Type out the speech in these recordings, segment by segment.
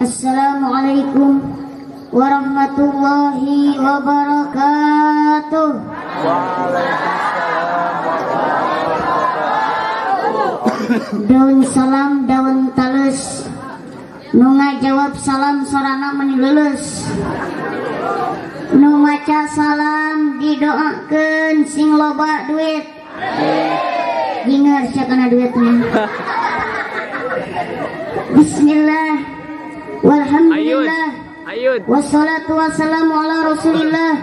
Assalamualaikum warahmatullahi wabarakatuh. Waalaikumsalam warahmatullahi wabarakatuh. Daun salam daun talus, nu ngajawab salam sorana meni leuleus, nu maca salam didoakeun sing loba duit. Jingar sia kana duitna. Bismillah walhamdulillah wassalatu wassalamu ala rasulillah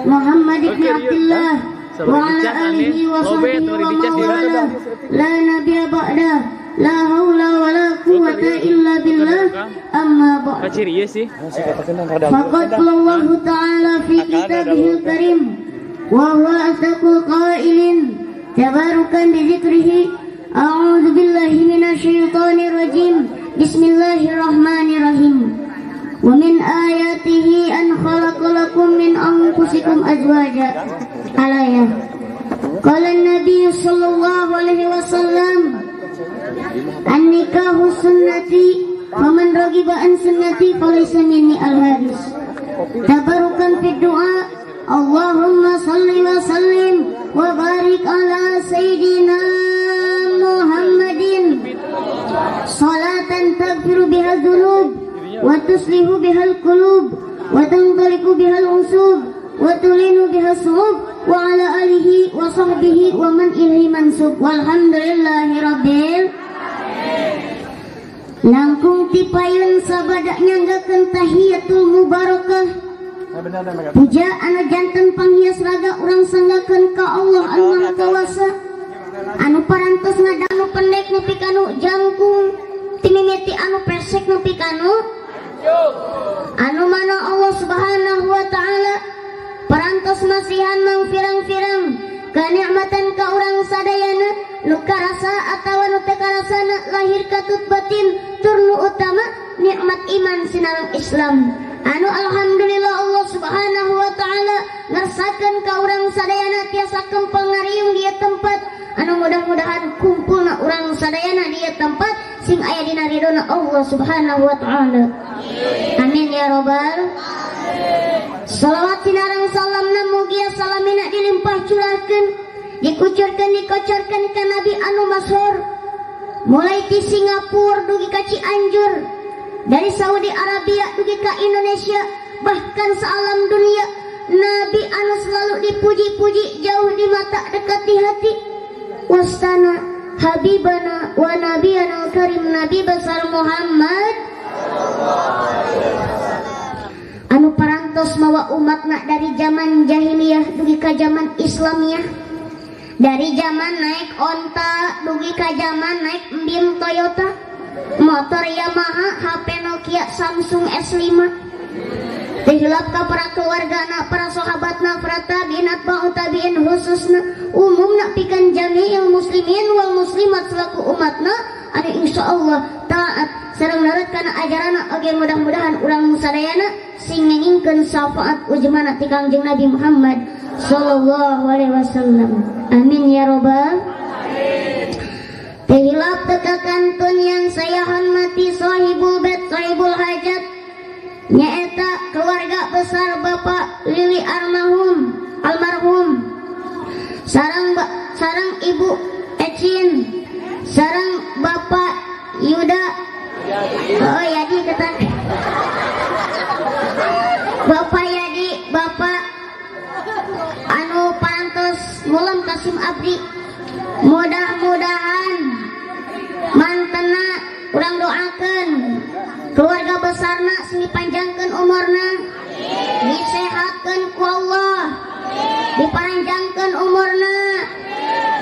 Muhammad ibn Abdullah wa ala alihi wa sahbihi wa mawala la nabiyya ba'da la haula wa la quwwata illa billah amma ba'd. Faqad qala Allahu ta'ala fi kitabihil karim wa huwa asdaqul qailin tabarukan bi dzikrihi. A'udzu billahi minasyaitonir rajim. Bismillahirrahmanirrahim. Wa min ayatihi an khalaqalakum min anfusikum azwaja. Alayah. Qala an-nabiy sallallahu alaihi wasallam, an-nikahu sunnati faman raghiba an sunnati falaysa minni. Al-hadis. Tabarukan fi du'a. Allahumma salli wa sallim wa barik ala sayyidina Muhammadin salatan taghfiru biha dzunub wa tuslihu biha al-qulub wa tantaliqu biha al-usub wa tulinu biha as-su'ub wa ala alihi wa sahbihi wa man ilaihi mansub walhamdulillahi rabbil alamin. Langkung tipayun sabada nyanggakeun tahiyatul mubarakah. Puja anu janten panghias raga urang sanggakeun ka Allah anu Maha Kawasa, anu parantos ngadanu pendek nepi kanu jangkung, timimiti anu pesek nepi kanu anu mana Allah Subhanahu wa ta'ala parantos masihan mang firang-firang kanikmatan ka urang sadayana nu karasa atawa nu teu karasana lahir katut batin tur nu utama nikmat iman sinareng Islam. Anu alhamdulillah Allah Subhanahu wa ta'ala ngersakeun ka urang sadayana tiasa kempeng ngariung di tempat anu mudah-mudahan kumpulna urang sadayana di tempat sing aya dina ridona Allah Subhanahu wa ta'ala. Amin ya robbal alamin. Salawat sinareng salamna mugia salamina dilimpah curahkeun, dikucurkeun, dikocorkeun ka nabi anu masyhur mulai ti Singapura dugi ka Cianjur, dari Saudi Arabia dugi ka Indonesia, bahkan sealam dunia. Nabi anu selalu dipuji-puji, jauh di mata dekat di hati. Wastana habibana wa nabiyana karim Nabi besar Muhammad anu parantos mawa umatna dari zaman jahiliyah dugi ka zaman Islamiyah, dari zaman naik onta dugi ka zaman naik embim Toyota, motor Yamaha, HP Nokia, Samsung S5. Tihilap ka para keluargana, para sahabatna, para tabi'in atba'u tabi'in, khususna umumna pikeun jami'il muslimin wal muslimat selaku umatna anu insyaallah taat sareng nurut kana ajaranna oge mudah-mudahan urang sadayana sing ngengingkeun syafaat ujmana ti Kangjeng Nabi Muhammad sallallahu alaihi wasallam. Amin ya robbal alamin. Tihilap teka kantun yang saya hormati sahibul bait sahibul hajat nyaeta keluarga besar Bapak Lili almarhum, sarang Ibu Ecin, sarang Bapak Yuda, oh Yadi kata Bapak Yadi, Bapak anu parantos mulam kasim abdi. Mudah-mudahan mantena urang doakeun keluarga besarna sing dipanjangkeun umurna, disehatkeun ku Allah, dipanjangkeun umurna,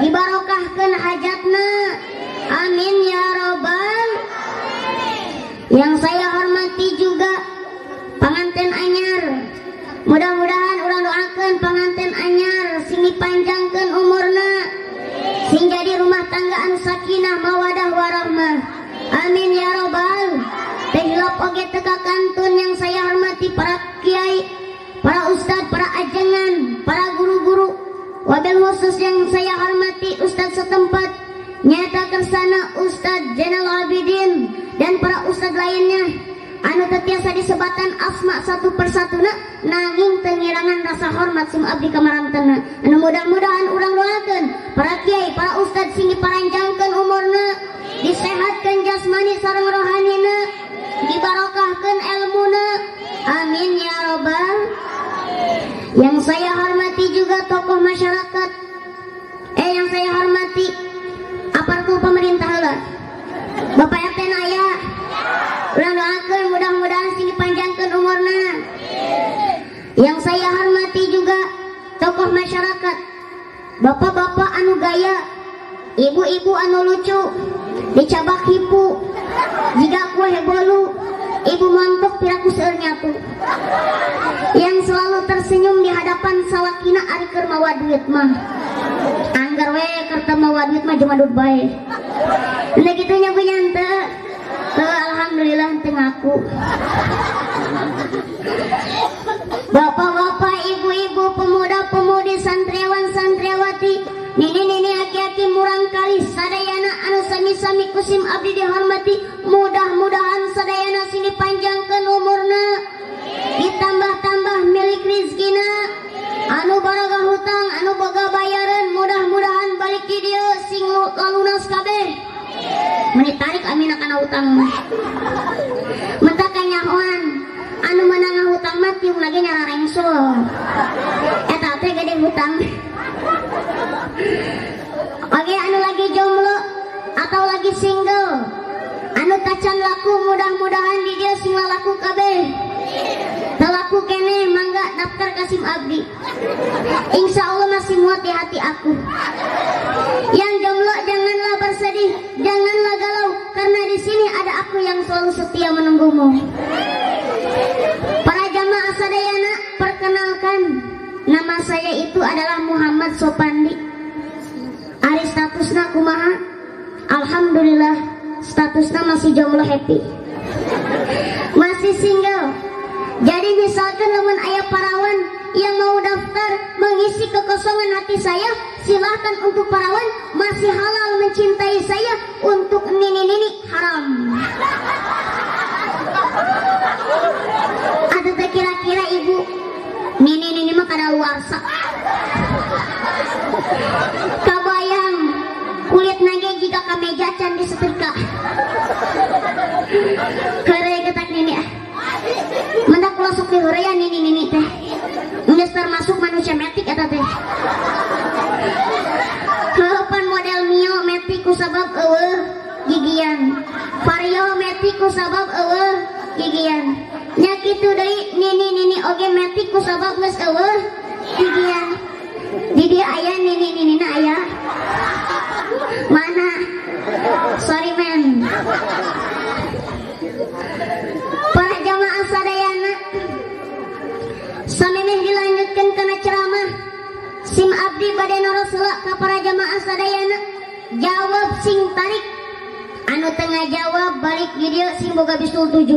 dibarokahkeun hajatna. Amin ya robbal alamin. Yang saya hormati juga panganten anyar, mudah-mudahan urang doakeun panganten anyar sing dipanjangkeun umurna, sing jadi rumah tangga anu sakinah mawadah warahmah. Amin ya robbal. Tehilap oge teka kantun yang saya hormati para kiai, para ustad, para ajengan, para guru-guru, wabil khusus yang saya hormati ustad setempat nyata kersana Ustad Zainal Abidin dan para ustad lainnya. anu teu tiasa disebatan asma satu persatuna nanging teu ngirangan rasa hormat sim abdi ka marantena. Anu mudah-mudahan urang doakeun para kiai, para ustad sing diparanjangkeun umurna, disehatkeun jasmani sareng rohanina, dibarokahkeun elmuna. Amin ya robbal. Yang saya hormati juga tokoh masyarakat, yang saya hormati aparatur pemerintah lah, Bapak RT Naya, urang doakeun mudah-mudahan sing dipanjangkeun umurna. Yang saya hormati juga tokoh masyarakat, bapak-bapak anu gaya, ibu-ibu anu lucu, dicabak hipu, jika kue bolu, ibu montok piraku seueur nyatu, yang selalu tersenyum di hadapan salakina ari keur mawa duit mah. Anggar we keur mawa duit mah jumadut bae. Nah kitu nya bu nyante. Teu alhamdulillah teu ngaku. Bapak-bapak, ibu-ibu, pemuda-pemudi, santriawan, santriawati, nini-nini, aki-aki, murang kali sadayana anu sami-sami kusim abdi dihormati, mudah-mudahan sadayana sing dipanjangkeun umurna, ditambah-tambah milik rizkina, anu baraga hutang, anu boga bayaran, mudah-mudahan balik di dieu sing lalunas kabeh. Meni tarik amina kana hutang mah. Mentak kanyahoan anu menang hutang mah tiung lagi nyararengsul. Eta teh gede hutang. Oke, anu lagi jomblo atau lagi single, anu tacan laku mudah-mudahan di dia sing laku kabeh. Telaku kene mangga daftar kasim abdi. Insya Allah masih muat di hati aku. Yang jomblo janganlah bersedih, janganlah galau, karena di sini ada aku yang selalu setia menunggumu. Para jamaah sadayana, perkenalkan, nama saya itu adalah Muhammad Sopandi. Ari statusna kumaha? Alhamdulillah statusna masih jomblo happy, masih single. Jadi misalkan lamun aya parawan yang mau daftar mengisi kekosongan hati saya, silahkan. Untuk parawan masih halal mencintai saya, untuk nini-nini haram. Atau kira-kira ibu nini-nini mah kadaluarsa. Kabayang kulit nage jika kameja can disetrika. Kere ketak nini ah. Mendak kula sok diheureyan nini-nini teh. Geus termasuk manusia metik eta teh. Heupan model Mio metik ku sabab eueuh gigian. Vario metik ku sabab eueuh gigian. Nya kitu deui nini-nini oge metik ku sabab geus eueuh gigian. Di dia aya nini-ninina aya. Mana? Sorry man. Para jamaah sadayana, samemeh dilanjutkan kana ceramah sim abdi bade naros heula ka para jamaah sadayana, jawab sing tarik. Anu tengah jawab balik di dieu sing boga bisul 7.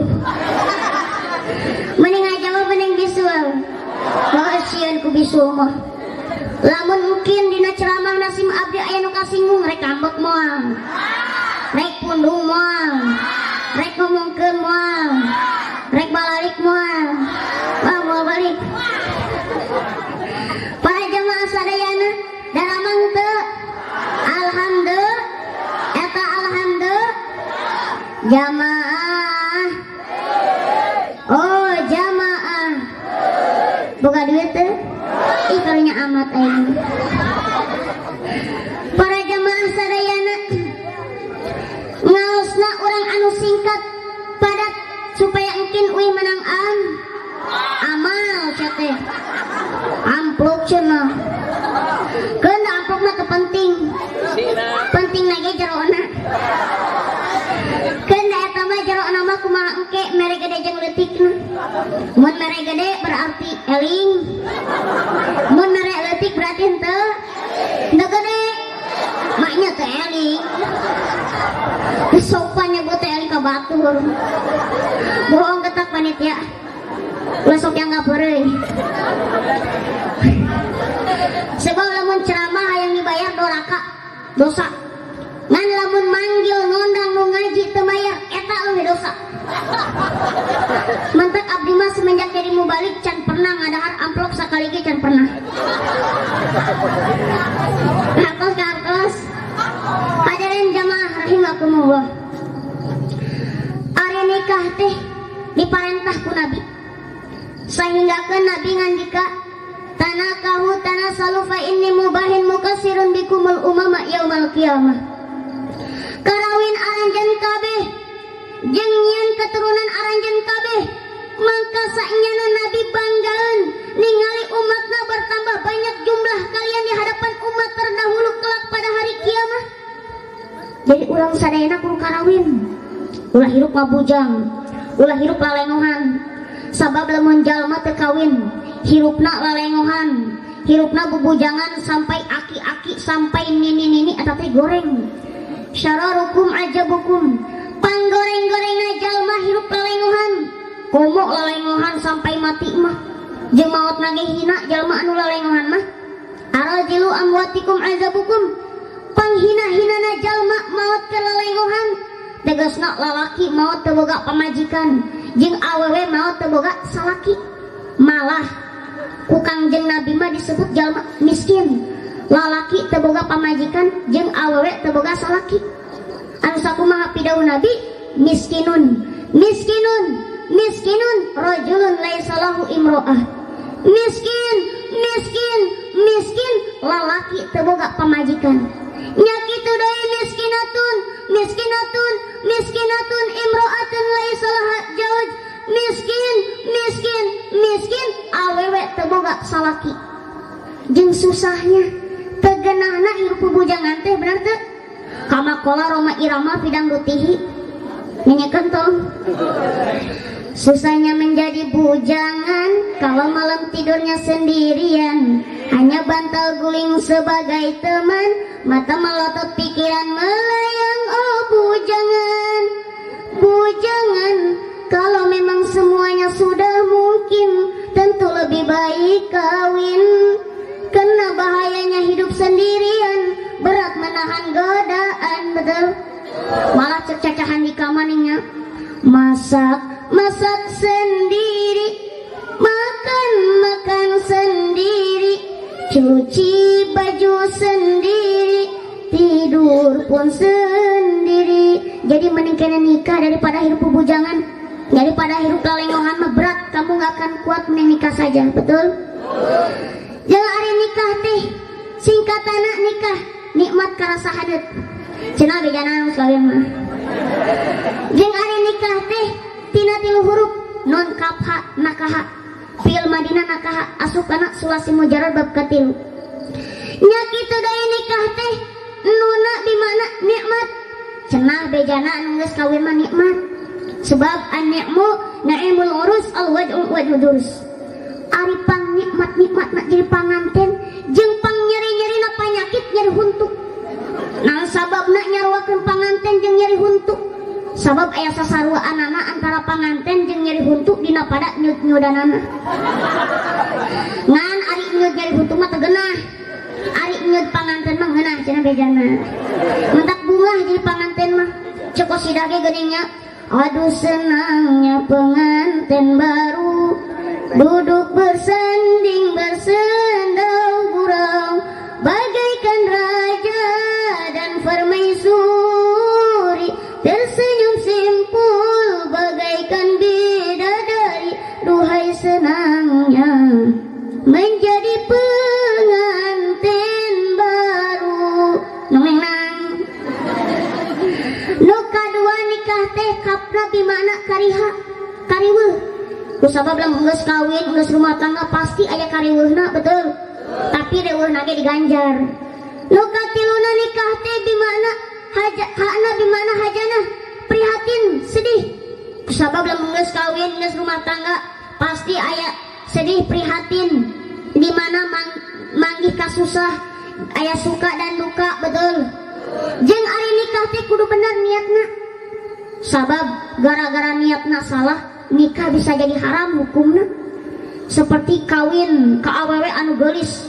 Mending ngajawab mending bisul. Oh sieun ku bisul mah. Lamun mungkin dina ceramah sim abdi aya nu kasinggung rek ambek moal, rek pundung moal, rek ngomongkeun moal, rek balalik moal. Wah moal balik. Para jamaah sadayana daramang teu? Alhamdulillah. Eta alhamdulillah. Jamaah. Oh jamaah. Boga duit teu? Ih karunya amat aing. Para jamaah sadayana, ngaosna urang anu singkat padat supaya engkin uih menang am amal cia teh. Amplop cenah. Keun amplop mah teu penting. Penting lagi jerona. Keun eta mah jerona mah kumaha engke mere gede jeung leutikna. Mun mere gede berarti eling. Mun mere leutik berarti henteu henteu gede. Maknya teu eling. Sopan nyebut teh eling ka batur. Bohong ketak panitia. Ulah sok yang gak beureui. Sebab lamun ceramah hayang dibayar doraka dosa. Ngan lamun manggil ngondang nu ngaji teu bayar eta leuwih dosa. nikah teh diparentah ku Nabi. Sehingga ke Nabi ngandika tanakahu tanasalu fa inni mubahin mukasirun bikumul umama yaumal qiyamah. Karawin aranjeun kabeh jeung nyieun keturunan aranjeun kabeh, mangka saenyana Nabi banggaeun ningali umatna bertambah banyak jumlah kalian di hadapan umat terdahulu kelak pada hari kiamat. Jadi urang sadayana kudu karawin, ulah hirup mabujang, ulah hirup lalengohan. Sabab lamun jalma teu kawin, hirupna lalengohan, hirupna bubujangan sampai aki-aki sampai nini-nini eta teh goreng. Syararukum ajabukum, panggoreng-gorengna jalma hirup lalengohan, komo lalengohan sampai mati mah. Jeung maotna ge hina jalma anu lalengohan mah. Arazilu amwatikum azabukum, panghina-hinana jalma maot ke lalengohan. Tegasna lalaki maot teu boga pamajikan, jeung awewe maot teu boga salaki. Malah ku Kangjeng Nabi mah disebut jalma miskin. Lalaki teu boga pamajikan jeung awewe teu boga salaki. Anu sakumaha pidauh Nabi, miskinun, miskinun, miskinun rajulun laisa lahu imro'ah. Miskin, miskin, miskin lalaki teu boga pamajikan. Nya kitu deui miskinatun, miskinatun, miskinatun imro'atun laisa laha jauj. Miskin, miskin, miskin awewe teu boga salaki. Jeung susahnya tegenahna hirup bujangan teh bener teu? Kamakola Roma Irama pidang dutihi menyekeun tong. Susahnya menjadi bujangan kalau malam tidurnya sendirian, hanya bantal guling sebagai teman, mata melotot pikiran melayang. Oh bujangan, bujangan, kalau memang semuanya sudah mungkin, tentu lebih baik kawin. Karena bahayanya hidup sendirian, berat menahan godaan, betul? Malah cek-cecahan di kamarnya, masak, masak sendiri, makan, makan sendiri, cuci baju sendiri, tidur pun sendiri. Jadi mending kena nikah daripada hidup bujangan, daripada hirup lalengohan mah berat, kamu gak akan kuat, mending nikah saja, betul? Jangan ari nikah teh singkatana nikah nikmat karasa hadeut. Cenah bejana nu kawin mah. Jeung ari nikah teh tina tilu huruf non kaf ha nakaha. Fi'il madina nakaha asup kana sulasi mujarrad bab katilu. Nya kitu deui nikah teh nuna bimana nikmat. Cenah bejana anu geus kawin mah nikmat. Sebab an-ni'mu na'imul urus al-wad'u wad'u durus. Ari pang nikmat-nikmat nak jadi panganten jeung pang nyeri-nyerina panyakit nyeri huntu. Nah sababna nyaruakeun panganten jeung nyeri huntu. Sabab aya sasaruaanana antara panganten jeung nyeri huntu dina pada nyud-nyudanana. Ngan ari nyud nyeri huntu mah teu geunah. Ari nyud panganten mah ngeunah cenah bejana. Mentak bungah jadi panganten mah. Cek kosidah ge geuning nya. Aduh senangnya pengantin baru, duduk bersanding bersendau gurau, bagaikan raja dan permaisuri, tersenyum simpul bagaikan bidadari. Duhai senangnya menjadi pengantin baru. Nongeng nang nu kadua nikah teh kapna bimana kariha kariweuh. Kusabab lamun geus kawin geus rumah tangga pasti aya kariweuhna, betul? Tapi reueuhna ge diganjar. Nu katiluna nikah teh bimana haja hakna bimana hajanah, prihatin, sedih. Kusabab lamun geus kawin geus rumah tangga pasti aya sedih prihatin, di mana manggih kasusah, aya suka dan duka, betul? Jeung ari nikah teh kudu bener niatna. Sabab gara-gara niatna salah, nikah bisa jadi haram hukumna. Seperti kawin ka awewe anu geulis,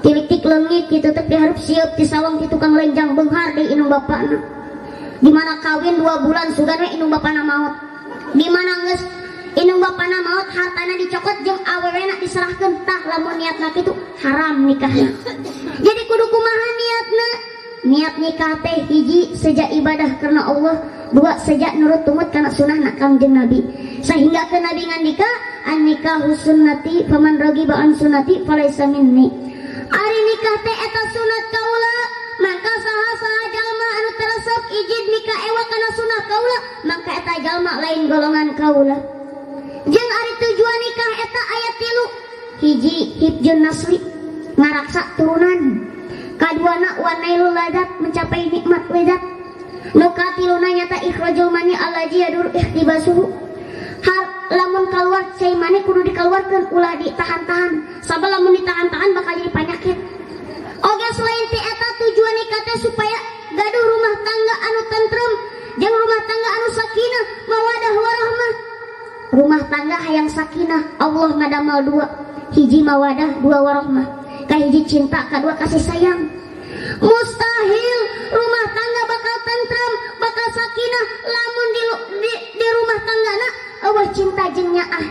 tilik-tik leungit kitu teh dihareup sieup ti sawang ti tukang lenjang beunghar di indung bapana. Di mana kawin 2 bulan sugan we indung bapana maot. Di mana geus indung bapana maot hartana dicokot jeung awewena diserahkeun, tah lamun niatna kitu haram nikahna. Jadi kudu kumaha niatna? Niat nikah teh hiji sejak ibadah karena Allah, Dua sejak nurut tumut kana sunah na Kangjeng Nabi. Sehingga ke Nabi ngandika an nikahu sunnati faman ragiba an sunnati falaisa minni. Ari nikah teh eta sunat kaula, maka saha-saha jalma anu teresep ijid nikah ewa kana sunah kaula, maka eta jalma lain golongan kaula. Jeung ari tujuan nikah eta aya tilu. Hiji hibjun nasli, ngaraksa turunan. Kaduana wanailul ladat, mencapai nikmat lezat. Nu katiluna nyata ikhrajul mani allazi yadur ihtibasuhu. Hal lamun keluar cai mani kudu dikeluarkeun, ulah ditahan-tahan. Sabab lamun ditahan-tahan bakal jadi penyakit. Oge selain ti eta tujuan nikah teh supaya gaduh rumah tangga anu tentrem, jeung rumah tangga anu sakinah, mawadah warahmah. Rumah tangga hayang sakinah, Allah ngadamal dua. Hiji mawadah, dua warahmah. Kahiji cinta, kadua kasih sayang. Mustahil rumah tangga bakal tentrem, bakal sakinah lamun di rumah tanggana eueuh cinta jeung nyaah.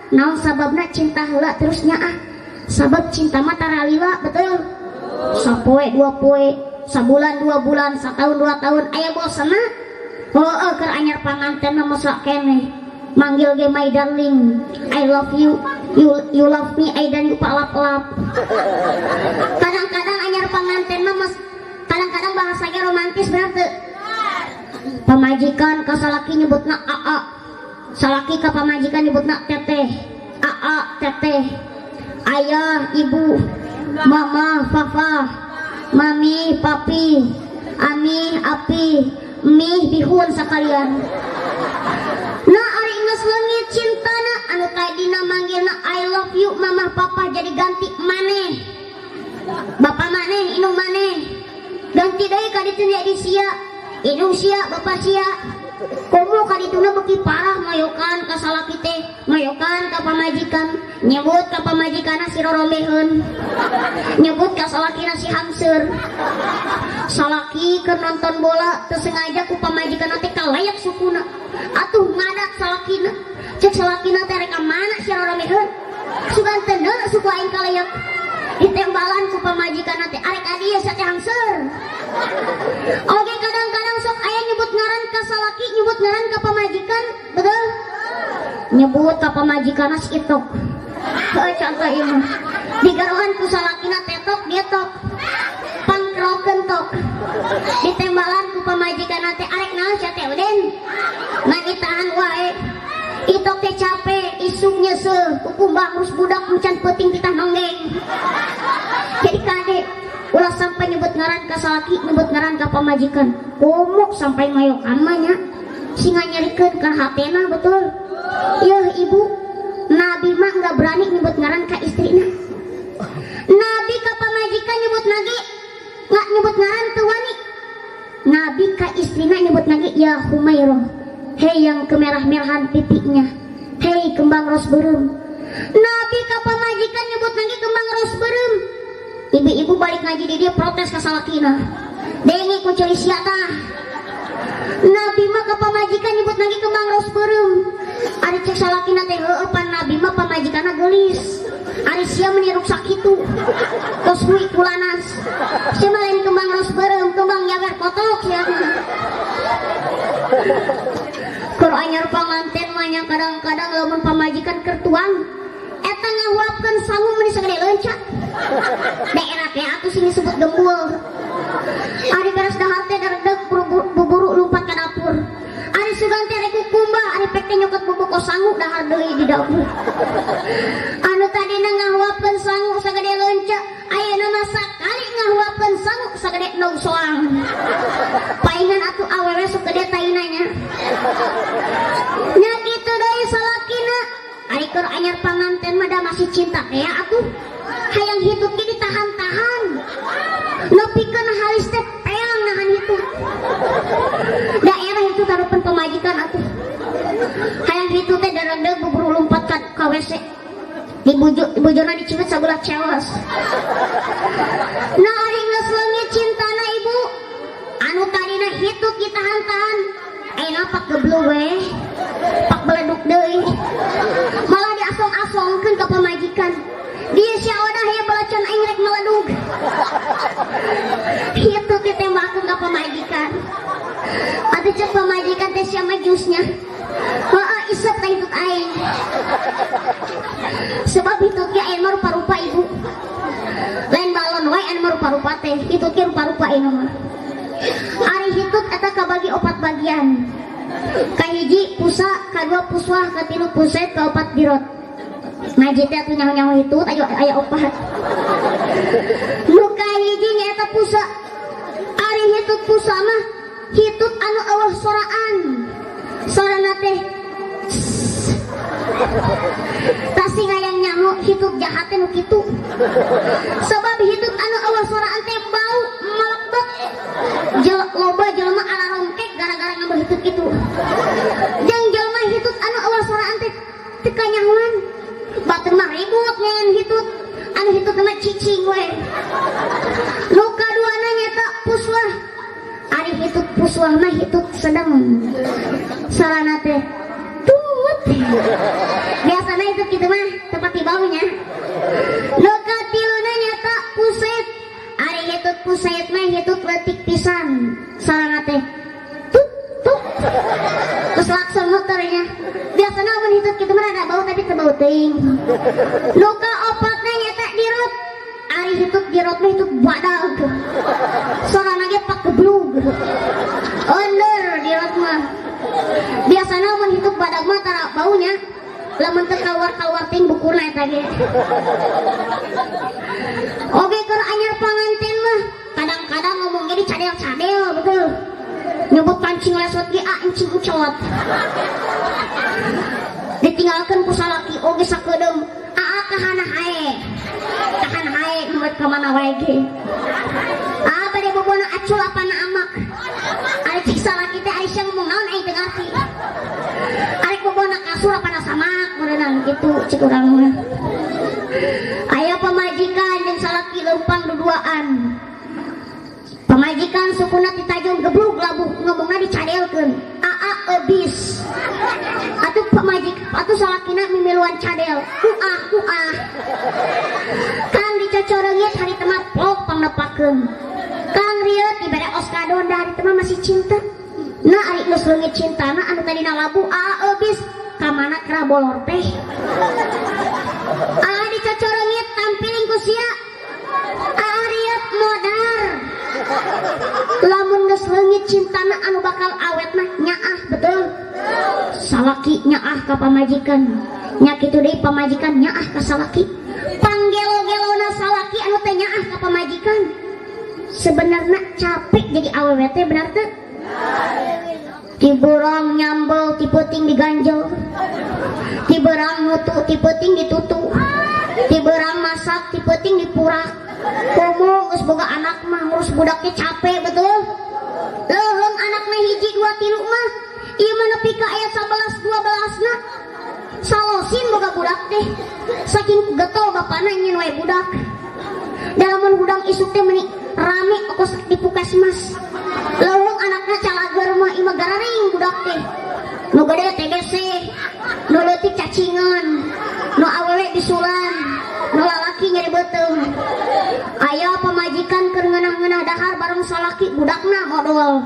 Naon sababna cinta heula terus nyaah? Sabab cinta mah taralila, betul? Sapoe dua poe, sabulan dua bulan, satahun dua tahun, aya bosenna. Heueuh keur anyar panganten mah masa keneh. Manggil ge my darling, I love you, you love me, I dan you palap-lap. Kadang-kadang anyar panganten mah mas, kadang-kadang bahasanya romantis bener teu? Pamajikan ka salaki nyebutna aa, salaki ka pamajikan nyebutna teteh, aa teteh, ayah, ibu, mama, papa, mami, papi, ami, api, mie, bihun sekalian. Nah ari geus leungit cintana anu tadina manggilna I love you mama papa jadi ganti maneh. Bapak maneh, indung maneh. Ganti deui ka ditu jadi sia. Indung sia, bapak sia. Komo ka dituna beuki parah mayokan ka salaki teh, mayokan ka pamajikan, nyebut ka pamajikanna si rorombeheun. Nyebut ka salakina si hamseur. Salaki keur nonton bola teu sengaja ku pamajikanna teh kalayak sukuna. Atuh ngadak salakina. Cek salakina teh rek ka mana si rorombeheun? Sugan teu neuleuh suku aing kalayak. Ditembalan ku pamajikanna teh arek ka dieu sia teh hamseur. Oke kadang-kadang sok aya nyebut ngaran ka salaki, nyebut ngaran ka pamajikan, betul? Nyebut ka pamajikanna si itok. Heuh contoh ieu mah. Digaruhan ku salakina tetok dia tok. Pangkrokeun tok. Ditembalan ku pamajikanna teh arek naon sia teh Udin? Ngan ditahan wae. Itok teh capek, isuk nyeuseuh, kukumbang ngurus budak encan peuting titah nonggeng. Jadi kade ulah sampai nyebut ngaran ka salaki, nyebut ngaran ka pamajikan. Komok sampai ngayokan mah nya. Singa nyerikeun ka hatena betul. Yeuh ibu, Nabi mah enggak berani nyebut ngaran ka istrina. Nabi ka pamajikan nyebut nage, nggak nyebut ngaran teu wani. Nabi ka istrina nyebut nage ya Humairah. Hei yang kemerah-merahan pipinya, hei kembang ros beureum. Nabi ka pamajikan nyebut nage kembang ros beureum. Ibu-ibu balik ngaji di dia protes ka salakina. Dengi ku ceuli sia tah. Nabi mah ka pamajikan nyebut nage kembang ros beureum. Ari cek salakina teh heueuh pan Nabi mah pamajikanna geulis. Ari sia meni ruksak kitu. Tos hui kulanas. Sia mah lain kembang ros beureum, kembang nyawer kotok sia mah. Keur anyar panganten mah nya kadang-kadang lamun pamajikan keur tuang eta ngahuapkeun sangu meni sagede leunca. Daerah teh atuh sing disebut gembul. Ari beres dahar teh daredeg buburu lumpat ka dapur. Ari sugan teh rek kukumbah, ari pek teh nyokot bubuk sangu dahar deui di dapur. Anu tadina ngahuapkeun sangu sagede leunca, ayeuna mah sakali ngahuapkeun sangu sagede endog soang. Paingan atuh awewe sok gede taina nya. Nya kitu deui salakina. Ari keur anyar panganten mah da masih cinta teh atuh. Hayang hitut ge ditahan-tahan. Nepikeun halis teh peang nahan hitut. Daerah itu tarupen pamajikan atuh. Hayang hitut teh daredeg buburu lumpat ka WC. Dibujurna diciwit sabelah cewas. Nah ari geus leungit cintana ibu. Anu tadina hitut ditahan-tahan. Ayeuna pak geblug we. Pak beleduk deui. Malah diasong-asongkeun ka pamajikan. Dia sia odah ya belacan aing rek meledug. Hitut ditembakeun ka pamajikan. Atuh cek pamajikan Sugan teh sia mah jusnya. Heeh, isep teh hitut aing. Sebab hitut ge aya mah rupa-rupa ibu. Lain balon wae anu mah rupa-rupa teh, hitut ge rupa-rupa ieu mah. Ari hitut eta kabagi 4 bagian. Kahiji pusa, kadua puswah, katilu puset, kaopat dirot. Ngaji teh atuh nyaho-nyaho hitut ayo aya 4. Nu kahiji nyaeta pusa. Ari hitut pusa mah hitut anu eueuh soraan. Sorana teh tasih hayang nyaho hitut jahat teh nu kitu. Sebab hitut anu eueuh soraan teh bau malekbek. Loba jelema alarongkek gara-gara ngambil hitut kitu. Jeung jelema hitut anu eueuh soraan teh teu kanyahoan. Batur mah ribut ngan hitut. Anu hitut mah cicing we. Nu kaduana nyaeta puswah. Ari hitut puswah mah hitut sedang. Sarana teh tut. Biasana hitut kitu mah tempat di baunya. Nu katiluna nyaeta puset. Ari hitut puset mah hitut leutik pisan. Sarana teh tut tut. Terus langsung muternya. Biasana mun hitut kitu mah rada bau tapi teu bau teuing. Nu kaopatna nyaeta dirot. Ari hitut dirot mah hitut badag. Sorana ge pakeblug. Onder dirot mah. Biasana mun hitut badag mah tara baunya. Lamun teu kaluar-kaluar ting bukurna eta ge. Oge keur anyar panganten mah kadang-kadang ngomong ge dicadel-cadel betul. Nyebut pancing lesot ge ah encing encot. Ditinggalkeun ku salaki oge sakedeung aa kahana hae. Kahan hae murid ka mana wae ge. Aa bade bobona acul apana amak. Ari cik salaki teh ari sia ngomong naon aing teu ngarti. Ari bobona kasur apana samak meureunang kitu cik urang mah. Aya pamajikan jeung salaki leumpang duduaan. Pamajikan sukuna ditajong geblug labuh ngomongna dicadelkeun. Aa eubis. Atuh pamajik atuh salakina mimiluan cadel. Uah uah. Kang dicocoreungit hari teh mah plok pangnepakeun. Kang rieut dibere oskadon da hari teh mah masih cinta. Nah ari geus leungit cintana anu tadina labuh aa eubis ka mana kera bolor teh. Aa dicocoreungit tampiling ku sia. Aa rieut modar. Lamun geus leungit cintana anu bakal awet mah nyaah betul. Salaki nyaah ka pamajikan. Nya kitu deui pamajikan nyaah ka salaki. Panggelo-gelona salaki anu teh nyaah ka pamajikan. Sebenarnya capek jadi awewe teh benar teu? Ti beurang nyambel ti peuting diganjel. Ti beurang nutu ti peuting ditutu. Ti beurang masak ti peuting dipurak. Komo geus boga anak mah ngurus budaknya capek betul. Leuheung anakna hiji 2 3 mah ieu mah nepi ka aya 11 12 na. Salosin boga budak teh. Saking getol bapana nyeun wae budak. Da lamun hudang isuk teh meuni rame okos di puskesmas. Leuheung anakna calager mah ieu mah gararing budak teh. Nu gede TBC, nu leutik cacingan, nu awewe bisulan, nu lalaki nyeri beuteung. Aya pamajikan keur ngeunah-ngeunah dahar bareng salaki budakna modol.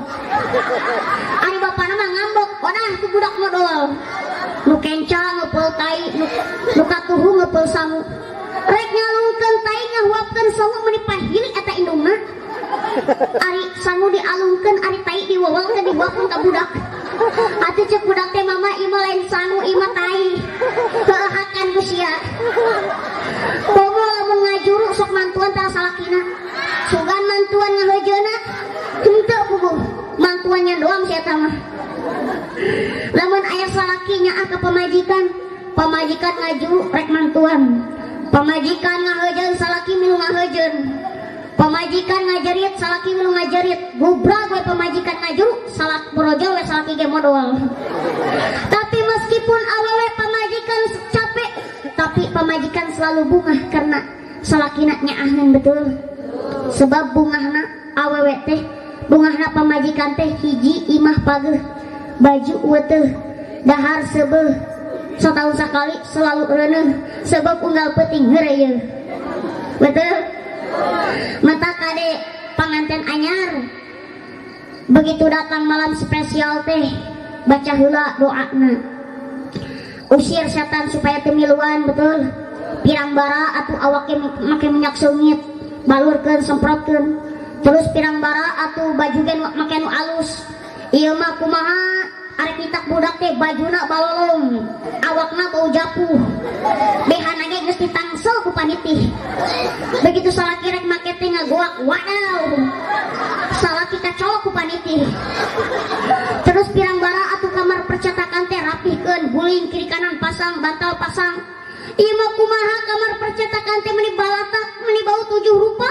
Ari bapana mah ngambek, wadah ku budak modol. Nu kenca ngepeul tai, nu katuhu ngepeul sangu. Rek nyalungkeun tai ngahuapkeun sangu meuni pahili eta indungna. Ari sangu dialungkeun, ari tai diwewelkeun dihuapkeun ka budak. Atuh cek budak teh mama ieu mah lain sangu ieu mah tai. Heuhakan ku sia. Komo lamun ngajuru sok mantuan tara salakina. Sugan mantuan ngaheujeuna henteu puguh. Mantuannya doang si eta mah. Lamun aya salaki nyaah ka pamajikan, pamajikan ngajuru rek mantuan. Pamajikan ngaheujeun salaki milu ngaheujeun. Pamajikan ngajerit salaki milu ngajerit. Gubrak we pamajikan ngajuru salak borojol we salaki ge modol. Tapi meskipun awewe pamajikan capek, tapi pamajikan selalu bungah karena salakina nyaaheun betul. Sebab bungahna awewe teh, bungahna pamajikan teh hiji imah pageuh, baju weteuh, dahar seubeuh, satahun sakali selalu reuneuh sebab unggal peuting heureuyeun. Betul? Mata kade panganten anyar. Begitu datang malam spesial teh, Baca heula doana. Usir setan supaya teu miluan, betul. Pirang bara atuh awake make minyak seungit, balurkeun semprotkeun. Terus pirang bara atuh baju ge make nu alus. Ieu mah kumaha arek nitak budak teh bajuna balolong, awakna bau japuh. Behana ge geus ditangsel ku panitih. Begitu salaki rek make teh ngagoak, wadaw. Salaki kacolok ku panitih. Terus pirang bara atuh kamar percetakan teh rapihkeun, guling kiri kanan pasang, bantal pasang. Ieu mah kumaha kamar percetakan teh meuni balatak, meuni bau 7 rupa.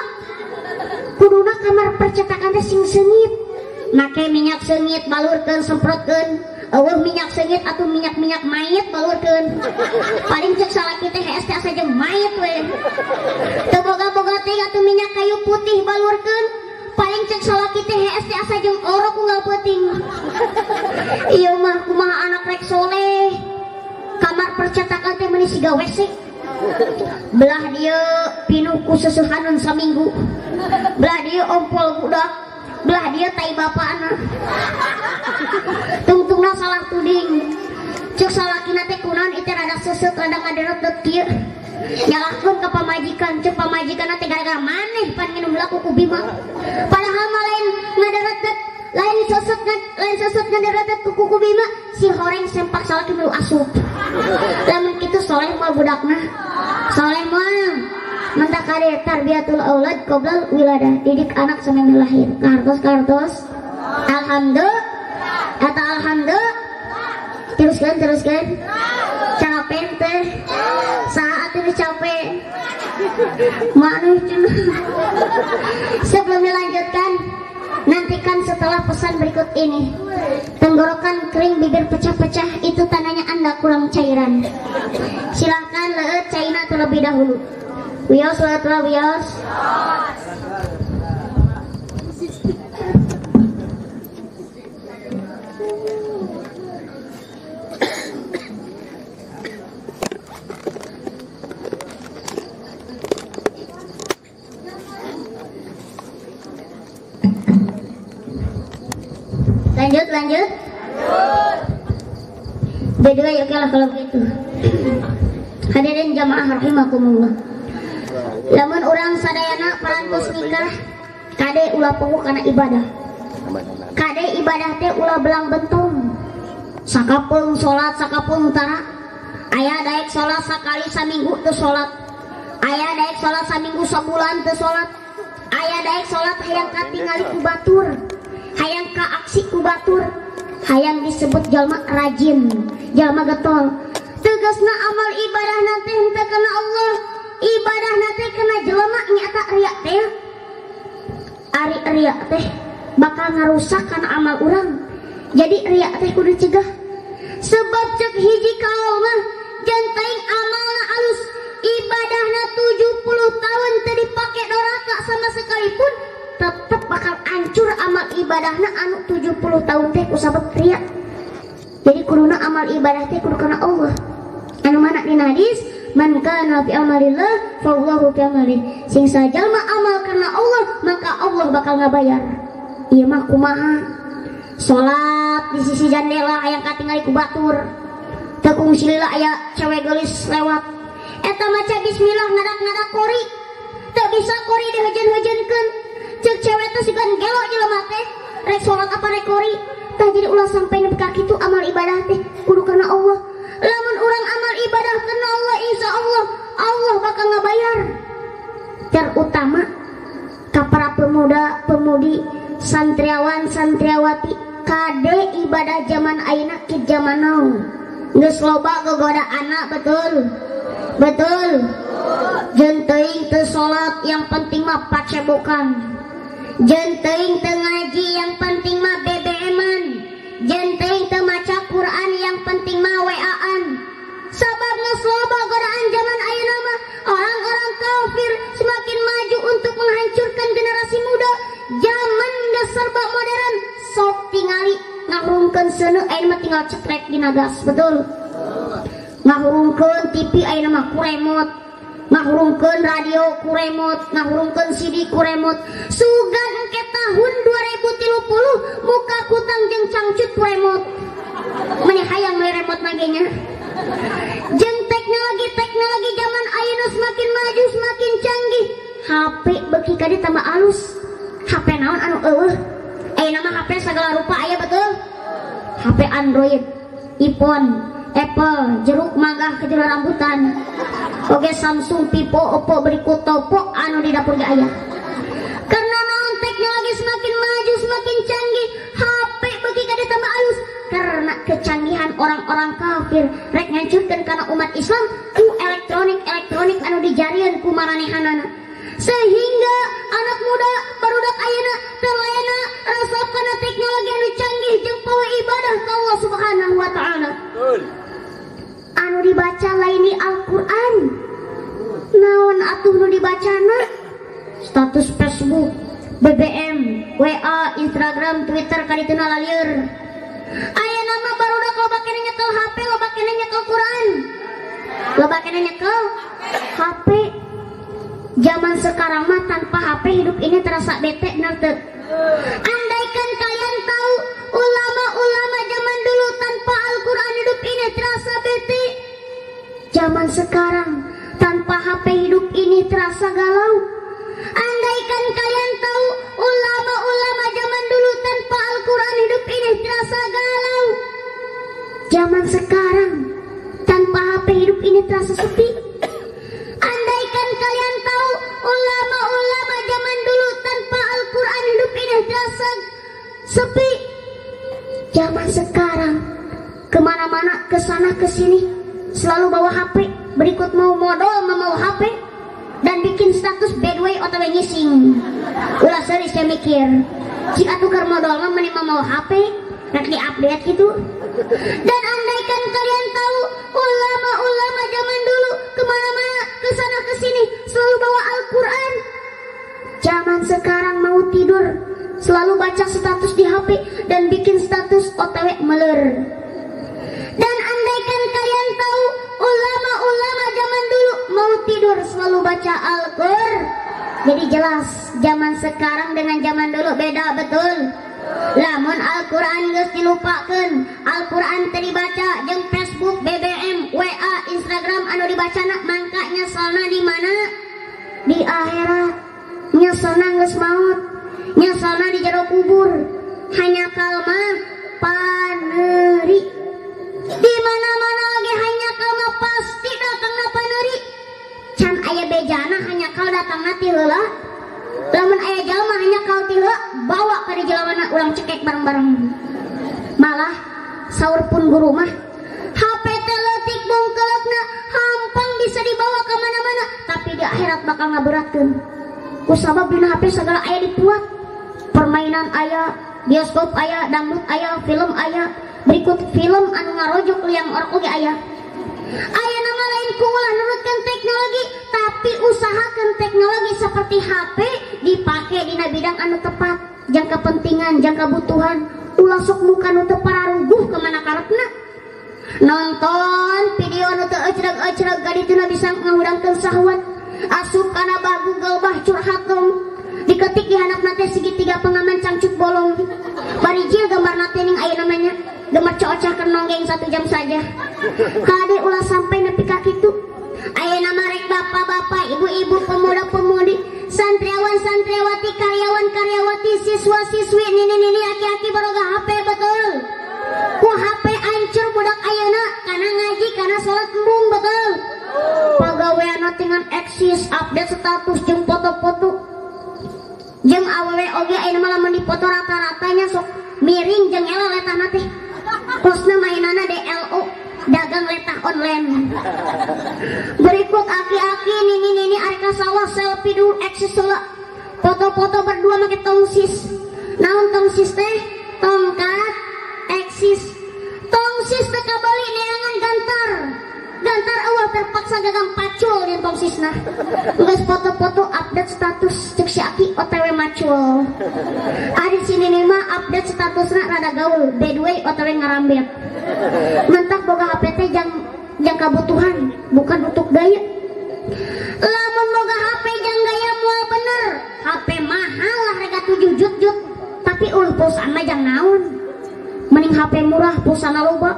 Kuduna kamar percetakan teh sing seungit. Make minyak seungit balurkeun semprotkeun. Eueuh minyak seungit atuh minyak-minyak mayit balurkeun. Paling cek salaki teh hees teh asa jeung mayit we. Teu boga-boga teh atuh minyak kayu putih balurkeun. Paling cek salaki teh hees teh asa jeung orok unggal peuting. Ieu mah kumaha anak rek soleh. Kamar percetakan teh meuni siga WC. Belah dieu pinuh ku seseuhaneun saminggu. Belah dieu ompol budak. Belah dia tai bapakna. Tungtungna salah tuding. Cek salakina teh kunaon ieu teh rada seuseut rada ngadereut kieu. Nyalahkeun ka pamajikan, cek pamajikanna teh gara-gara maneh pan nginum laku ku Bima. Padahal mah lain ngadereut, lain seuseut ngadereut ku kuku Bima, si horeng sempak salaki milu asup. Lamun kitu soleh moal budakna. Soleh moal. Mentah kade tarbiyatul aulad qoblal wiladah, didik anak sampai lahir. Kartos-kartos. Alhamdulillah. Atau alhamdulillah. Teruskan, teruskan. Capek teh. Saat ini capek. Manuh cenah. Sebelum dilanjutkan, nantikan setelah pesan berikut ini. Tenggorokan kering, bibir pecah-pecah, itu tandanya Anda kurang cairan. Silahkan leut caina terlebih dahulu. Wios, wios, wios. Lanjut, lanjut. By the way, oke lah kalau begitu. Hadirin jamaah rahimakumullah. Lamun urang sadayana parantos nikah, kade ulah poho kana ibadah. Kade ibadah teh ulah belang bentong. Sakapeung salat, sakapeung tara. Aya daek salat sakali saminggu teu salat. Aya daek salat saminggu sabulan teu salat. Aya daek salat hayang katingali ku batur, hayang ka aksi ku batur, hayang disebut jalma rajin, jalma getol. Tegasna amal ibadah nanti henteu kana Allah. Ibadah nanti kena jelema nyata riak teh. Ari riak teh bakal ngarusak kana amal urang. Jadi riak teh kudu cegah. Sebab cek hiji kaul mah jantaing amalna alus, ibadahna 70 tahun teu dipake doraka sama sekalipun, tetep bakal hancur amal ibadahna anu 70 tahun teh kusabab riak. Jadi kuduna amal ibadah teh kudu kana Allah. Anu mana dina hadis, man kana fi amalillah fallahu fi amalih. Sing sajalma amal karena Allah, maka Allah bakal ngabayar. Ieu mah kumaha? Salat di sisi jandela hayang katingali ku batur. Teu kungsi lila aya cewek geulis lewat. Eta maca bismillah ngadak-ngadak kori. Teu bisa kori dihujeun-hujeunkeun. Ceuk cewek teh sugan gelo jelema teh. Rek salat apa rek kori? Tah jadi ulah sampai nepi ka kitu amal ibadah teh kudu karena Allah. Lamun urang amal ibadah karena Allah, insya Allah Allah bakal ngabayar. Terutama ka para pemuda pemudi, santriawan santriawati, kade ibadah zaman ayeuna ki zaman now. Geus loba gogoda anak, betul betul. Jeung teuing teu salat, yang penting mah pacebokan. Jeung teuing teu ngaji, yang penting mah BBM-an. Jeung teuing teu maca Quran, yang penting mah WA-an. Sabab geus loba godaan zaman ayeuna mah, orang-orang kafir semakin maju untuk menghancurkan generasi muda. Zaman geus serba modern, sok tingali ngahurungkeun seuneu ayeuna mah tinggal cetrek dina gas, betul. Ngahurungkeun TV ayeuna mah ku remote, ngahurungkeun radio ku remote, ngahurungkeun CD ku remote. Sugan engke tahun 2030 muka kutang jeung cangcut ku remote. Meni hayang meuli remote na ge nya. Jeung teknologi zaman ayeuna semakin maju semakin canggih. HP beuki ka dieu tambah alus. HP naon anu eueuh? Ayeuna mah HP segala rupa aya betul? HP Android, iPhone, Apple, jeruk mangga kejura rambutan. Oke Samsung, Vivo, Oppo, berikut Topo anu di dapur ge aya. Karena naon teknologi semakin maju semakin canggih, HP beuki ka dieu tambah alus. Karena kecanggihan orang-orang kafir rek ngancurkeun kana umat Islam ku elektronik anu dijarieun ku maranehanana. Sehingga anak muda barudak ayeuna terlena resep kana teknologi anu canggih jeung poe ibadah ka Allah Subhanahu wa taala. Anu dibaca lain di Al-Qur'an. Naon atuh nu dibacana? Status Facebook, BBM, WA, Instagram, Twitter kadituna lalieur. Ayeuna mah barudak loba keneh nyekel HP, loba keneh nyekel Quran. Loba keneh nyekel HP. Zaman sekarang mah tanpa HP hidup ini terasa bete bener teu? Andaikan kalian tahu ulama-ulama zaman dulu tanpa Al-Quran hidup ini terasa bete. Zaman sekarang tanpa HP hidup ini terasa galau. Andaikan kalian tahu ulama-ulama zaman dulu tanpa Al-Quran hidup ini terasa galau. Zaman sekarang tanpa HP hidup ini terasa sepi. Andaikan kalian tahu ulama-ulama zaman dulu tanpa Al-Quran hidup ini terasa sepi. Zaman sekarang kemana-mana, kesana kesini selalu bawa HP. Berikut mau modal mau HP dan bikin status bad way otw ngising. Ulah serius saya mikir. Jika tukar modal mah mending mau HP rek di-update gitu. Dan andaikan kalian tahu ulama-ulama zaman dulu kemana-mana, kesana kesini selalu bawa Al-Quran. Zaman sekarang mau tidur selalu baca status di HP dan bikin status OTW meler. Dan andaikan kalian tahu ulama-ulama zaman dulu mau tidur selalu baca Al-Quran. Jadi jelas zaman sekarang dengan zaman dulu beda betul. Lamun Al-Quran geus dilupakeun, Al-Quran teu dibaca jeung Facebook, BBM, WA, Instagram anu dibacana mangka nyeselna di mana? Di akhirat. Nyeselna geus maut, nyeselna di jero kubur. Hanya kalmah paneri. Di mana-mana oge hanya kalmah pasti datangna paneri. Can aya bejana hanya kal datangna ti heula. Lamun aya jalma hanya kal ti heula bawa ka di jalamana urang cekek bareng-bareng. Malah saur pun guru mah HP teh leutik bungkeleukna hampang bisa dibawa ka mana-mana, tapi di akhirat bakal ngaberatkeun. Ku sabab dina HP segala aya dipuat. Permainan aya, bioskop aya, dangdut aya, film aya. Berikut film anu ngarojuk liang orok oge aya. Aya nama lain ku ulah nurutkeun teknologi, tapi usahakan teknologi seperti HP dipake dina bidang anu tepat, jang kepentingan, jang kebutuhan. Ulah sok muka nu teu pararuguh kemana karepna. Nonton video nu teu ecreg-ecreg gadituna bisa ngahudangkeun sahwat. Asup kana bah Google bah curhat dong. Diketik di handapna teh segitiga pengaman cangcut bolong. Barijil gambarna teh ning aya namanya. Gemar cocah keur nonggeng 1 jam saja. Kade ulah sampai nepi ka kitu. Aya nama rek bapak-bapak, ibu-ibu, pemuda-pemudi, santriawan santriawati, karyawan karyawati, siswa-siswi, nini-nini, aki-aki baroga HP betul. Ku HP ancur budak ayeuna kana ngaji kana salat embung betul. Pagaweanna dengan eksis, update status jeung foto-foto. Jeung awewe oge ayeuna mah lamun dipoto rata-ratanya sok miring jeung eleh letahna teh. Kosna mainana DLO, dagang letah online. Berikut aki-aki nini-nini areka sawah selfie dulu eksis heula. Foto-foto berdua make tongsis. Naon tongsis teh? Tongkat eksis. Tongsis teh kabali neangan gantar. Gantar eueuh terpaksa gagang pacul di tongsisna. Geus foto-foto update status cek si aki OTW macul. Ari si nini mah update statusna rada gaul, by the way OTW ngarambet. Mentak boga HP teh jang kabutuhan, bukan untuk gaya. Lamun boga HP jang gaya moal bener. HP mahal lah harga 7 jut-jut, tapi eueuh pulsaan mah jang naon. Mending Mending HP murah pulsana loba.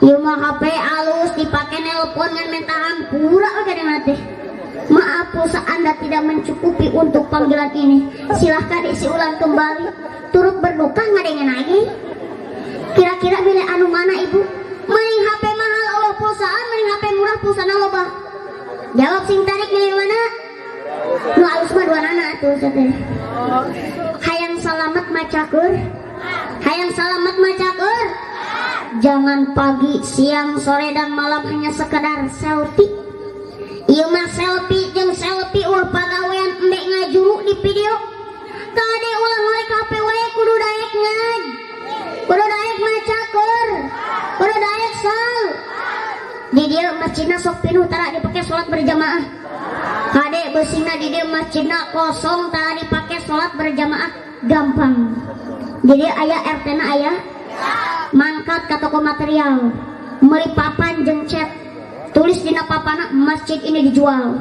Ieu mah HP alus dipake nelpon ngan minta hampura we kadang teh. Maaf, pulsa Anda tidak mencukupi untuk panggilan ini. Silahkan isi ulang kembali. Turut berduka ngadengen lagi. Kira-kira milih anu mana ibu? Mending HP mahal Allah pulsaan, mending HP murah pulsana loba. Jawab sing tarik milih mana? Nu alus mah dua nana atuh teh. Hayang salamet macakur. Hayang salamet macakur. Jangan pagi, siang, sore dan malam hanya sekedar selfie. Ieu mah selfie jeung selfie ulah pagawean embe ngajuru di video. Kade ulah ngorek HP wae kudu daek ngaj. Kudu daek macakur. Kudu daek sal. Di dieu masjidna sok pinuh tara dipake salat berjamaah. Kade beusina di dieu masjidna kosong tara dipake salat berjamaah gampang. Di dieu aya RT na aya mangkat ka toko material, meuli papan jeung cat. Tulis dina papana masjid ini dijual.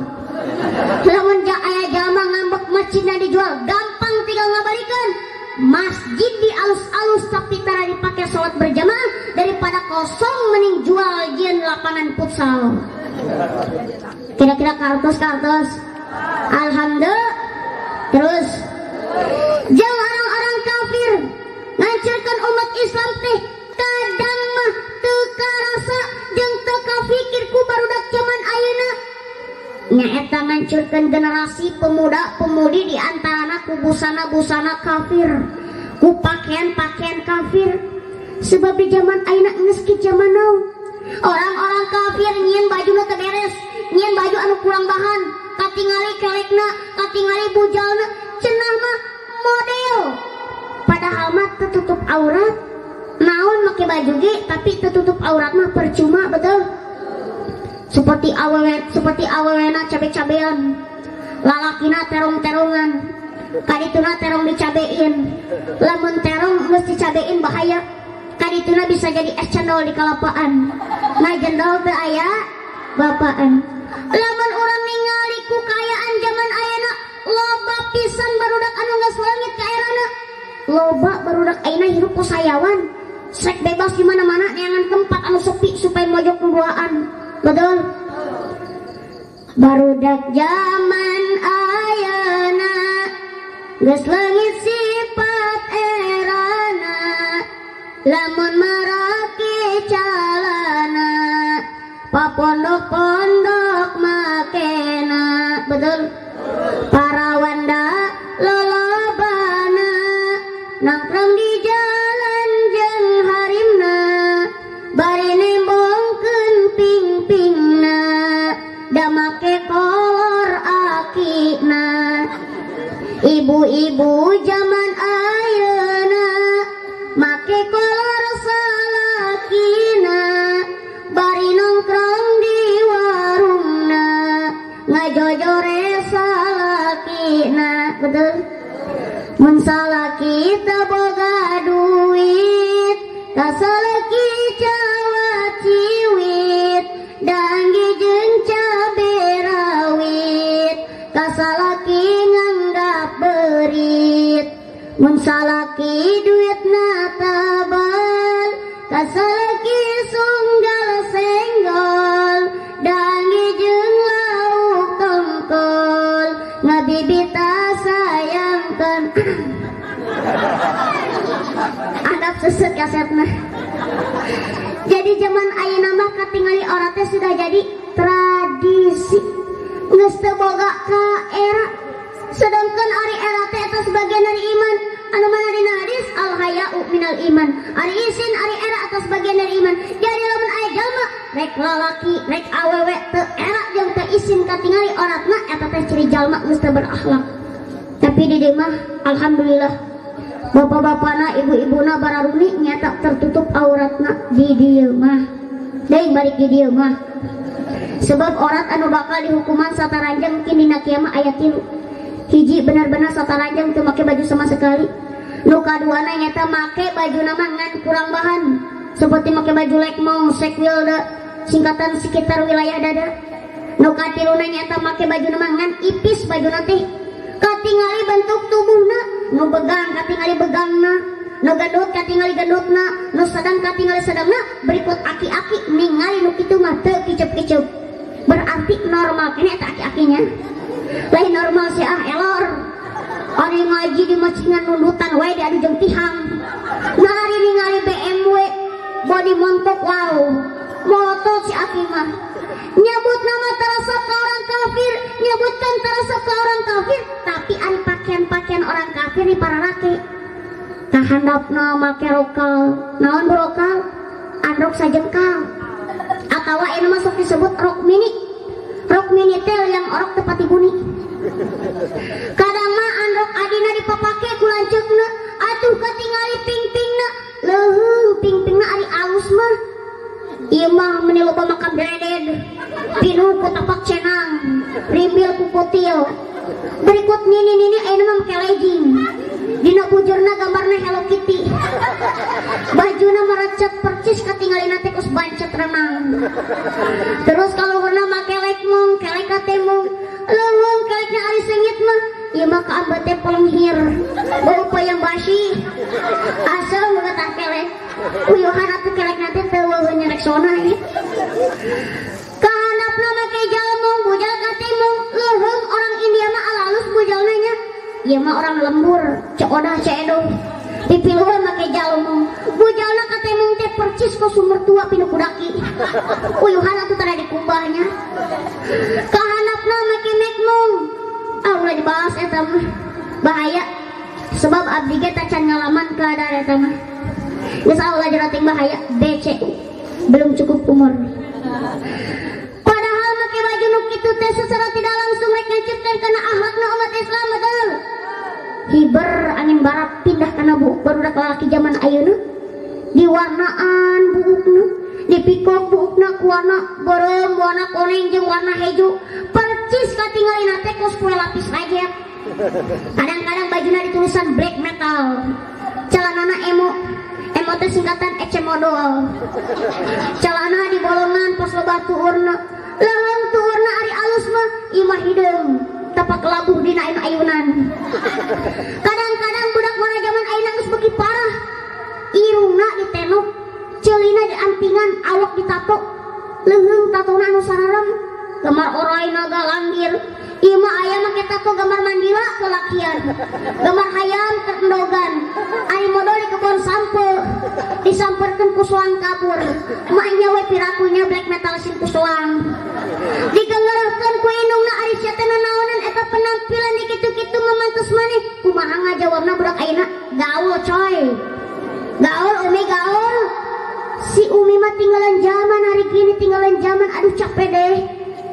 Lamun aya jalma ngambek masjidna dijual, gampang tinggal ngabalikeun. Masjid di alus-alus tapi tara dipake salat berjamaah daripada kosong mending jual jieun lapangan futsal. Kira-kira kartos-kartos. Alhamdulillah. Terus jeung orang-orang kafir ngancurkeun umat Islam teh kadang mah teu karasa jeung teu kafikir ku barudak zaman ayeuna. Nyaeta ngancurkeun generasi pemuda-pemudi di antarana ku busana-busana kafir, ku pakaian-pakaian kafir. Sebab di zaman ayeuna geus ki zaman now. Orang-orang kafir nyieun bajuna teu beres, nyieun baju anu kurang bahan, katingali kelekna, katingali bujalna, cenah mah model. Padahal mah tertutup aurat. Naon make baju ge tapi tertutup aurat mah percuma, betul? Seperti awewe, seperti awewena cabe-cabean, lalakina terong-terongan, kadituna terong dicabein. Lamun terong geus dicabein bahaya. Kadituna bisa jadi es cendol di kalapaan. Nah jendol teu aya bapaan. Lamun urang ningali ku kaayaan zaman ayeuna loba pisan barudak anu geus leungit ka erana. Loba barudak ayeuna hirup ku sayawan. Sek bebas di mana-mana neangan tempat anu sepi supaya mojok duaan. Betul? Barudak zaman ayeuna geus leungit sifat erana. Lamun marake calana papondok-pondok makena. Betul? Para wanda lolobana nangkrong di jalan jeung harimna bari nembongkeun ping-pingna da make kolor akina. Ibu-ibu zaman ayeuna make kolor salakina bari nongkrong di warungna ngajojore salakina. Betul? Mun salaki teu boga duit ka salaki cawat ciwit dangge jeung cabe rawit ka salaki nganggap berit. Mun salaki duitna tabal ka salaki sunggal senggol dangge jeung lauk tongkol ngabibita sayangkeun. Adab seset kasetna. Jadi zaman ayeuna mah katingali orang teh sudah jadi tradisi. Geus teu boga ka era. Sedangkan ari era teh eta sebagian dari iman. Anu mana dina hadis al haya'u minal iman. Ari isin ari era atas bagian dari iman. Jadi lamun aya jalma rek lalaki rek awewe teu era jeung teu isin katingali oratna eta teh ciri jalma geus teu berakhlak. Tapi di dieu mah alhamdulillah bapak-bapana ibu-ibuna bararuni nyata tertutup auratna di dieu mah. Deui balik di dieu mah. Sebab orat anu bakal dihukuman sataranjang mungkin dina kiamat aya 3. Hiji benar-benar sataranjang teu make baju sama sekali. Nu kaduana nyata make baju mah ngan kurang bahan. Seperti make baju lekmong, sekwilda, singkatan sekitar wilayah dada. Nu katiluna nyata make baju mah ngan ipis baju teh. Katingali bentuk tubuhna, nu begang katingali begangna, Nu gendut katingali gendutna, nu sedang katingali sedangna, berikut aki-aki ningali nu kitu mah teu kiceup-kiceup. Berarti normal kene eta aki-akinya. Lain normal sih ah elor. Ari ngaji di masjid nundutan wae diadu jeung tihang. Nari ningali BMW body montok wow. Motot si aki mah. Nyebut nama terasa ke orang kafir, nyebutkan terasa ke orang kafir, tapi ari pakaian-pakaian orang kafir di para rake. Kahandapna make rokal, naon brokal? Androk sajengkal. Atawa ini masuk disebut rok mini. Rok mini teh yang orok tepati buni. Kadang mah androk adina dipapake ku lanceukna, atuh katingali pingpingna, leuheung pingpingna ari alus mah. Ieu mah meni loba makam dredeg, pinuh ku tapak cenang, rimbil ku kutil. Berikut nini-nini ayeuna mah make legging. Dina bujurna gambarna Hello Kitty. Bajuna merecet percis katingalina teh kos bancet renang. Terus kaluhurna make lekmung, kelek katemung. Leuweung kelekna ari seungit mah, ieu mah kaambet teh pelenghir. Bau payang basi. Asal tah kelek. Uyuhan atuh kelekna teh teu weuh nyereksona ieu. Kahandapna make jalmung, bujal katemung. Leuweung orang India mah alalus bujalna nya. Ieu mah orang lembur, ceodah ceedoh. Dipiluh make jalmung. Bujalna katemung teh percis ku sumur tua pinuh kudaki. Uyuhan atuh tara dikumbahnya. Kahandapna make mekmung. Ah ulah dibahas eta mah. Bahaya. Sebab abdi ge tacan ngalaman keadaan eta mah. Geus ulah jerating bahaya BCU. Belum cukup umur. Padahal make baju nu kitu teh secara tidak langsung rek ngacipkeun kana akhlakna umat Islam betul. Hiber angin barat pindah kana buuk barudak lalaki zaman ayeuna. Diwarnaan buukna, dipikok buukna ku warna beureum, warna koneng jeung warna hejo. Percis katingalina teh kos kue lapis aja. Kadang-kadang bajuna ditulisan black metal. Celanana emo. Emo teh singkatan ece modol. Celana di bolongan pas loba tuurna. Leuheung tuurna ari alus mah imah hideung. Tapak labuh dina ayunan. Kadang-kadang budak ngora zaman ayeuna geus beuki parah. Irungna ditenuk, ceulina diantingan, awak ditato. Leuheung tatona anu sararem, gambar orai naga langgir. Ieu mah aya make tato gambar mandila kelakian, gambar hayam kerendogan. Ari modol di kebon sampe, disamperkeun ku soang kabur. Maknya we pirakunya black metal sin ku soang. Digengerkeun ku indungna ari sia teh nanaonan eta penampilan di kitu-kitu memantes maneh. Kumaha ngajawabna budak ayeuna? Gaul coy. Gaul umi gaul. Si umi mah tinggalan zaman hari gini, tinggalan zaman aduh capek deh.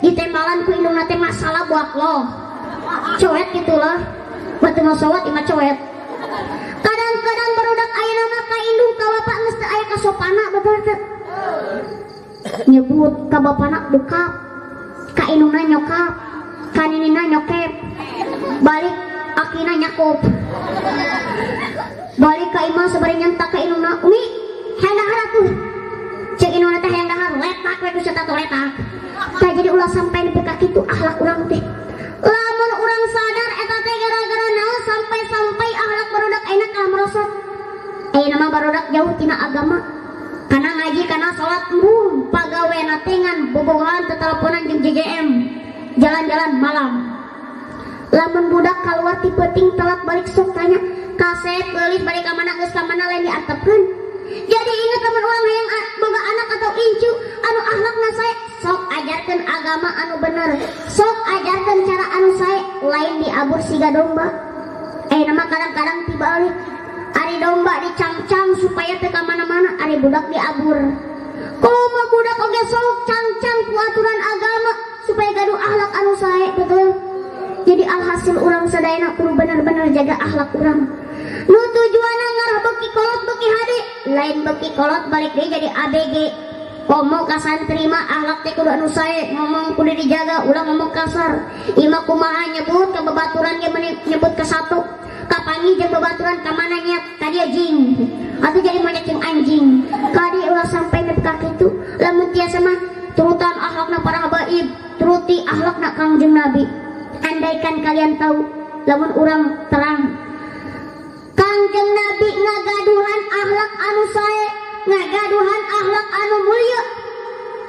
Ditembalan ku indungna teh masalah buat lo. Coet gitulah. Batu masawat imah coet. Kadang-kadang barudak ayeuna mah ka indung ka bapak geus teu aya kasopana betul teu. Nyebut ka bapana bokap, ka indungna nyokap, ka ninina nyokep. Balik akina nyakup. Balik ka imah sabari nyentak ka indungna, "Umi, hayang dahar atuh." Ceuk indungna teh hayang dahar, letak we ku tato letak. Tah jadi ulah sampai nepi ka kitu akhlak urang teh. Lamun urang sadar eta teh gara-gara naon sampai-sampai akhlak barudak ayeuna kalah merosot. Ayeuna mah barudak jauh tina agama. Kana ngaji kana salat embung, pagawena teh ngan bobogohan teteleponan jeung JJM. Jalan-jalan malam. Lamun budak kaluar ti peuting telat balik sok tanya, "Kasep geulis balik ka mana geus ka mana lain diantepkeun." Jadi ingat lamun urang hayang boga anak atau incu anu akhlakna sae, sok ajarkeun agama anu bener, sok ajarkeun cara anu sae, lain diabur siga domba. Ayeuna mah kadang-kadang tibalik, ari domba dicangcang supaya teu ka mana-mana, ari budak diabur. Komo budak oge sok cangcang ku aturan agama supaya gaduh akhlak anu sae, betul. Jadi alhasil urang sadayana kudu bener-bener jaga akhlak urang. Nu tujuanna ngarah beuki kolot beuki hade, lain beuki kolot balik deui jadi ABG. Komo ka santri mah akhlak teh kudu anu sae, ngomong kudu dijaga, ulah ngomong kasar. Imah kumaha nyebut ka babaturan ge nyebut ka satu. Kapangi jeung babaturan ka mana nya ka dieu jing. Atuh jadi monyet jeung anjing. Kade ulah sampai nepi ka kitu. Lamun tiasa mah turutan akhlakna para habaib, turuti akhlakna Kangjeng Nabi. Andaikan kalian tahu, lamun urang terang Kangjeng Kangjeng Nabi ngagaduhan akhlak anu sae, ngagaduhan akhlak anu mulia.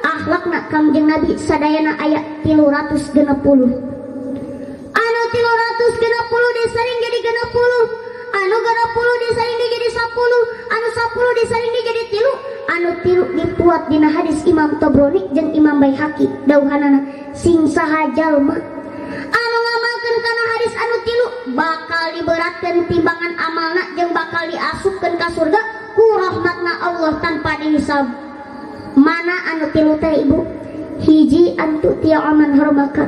Akhlakna Kangjeng Nabi sadayana aya 360. Anu 360 disaring jadi 60, anu 60 disaring jadi 10, anu 10 disaring jadi 3, anu 3 dipuat dina hadis Imam Tabrani jeung Imam Baihaqi dauhanana sing saha jalma anu ngamalkeun kana hadis anu 3 bakal diberatkeun timbangan amalna jeung bakal diasupkeun ka surga ku rahmatna Allah tanpa dihisab. Mana anu 3 teh ibu? Hiji antu tia aman hormaka,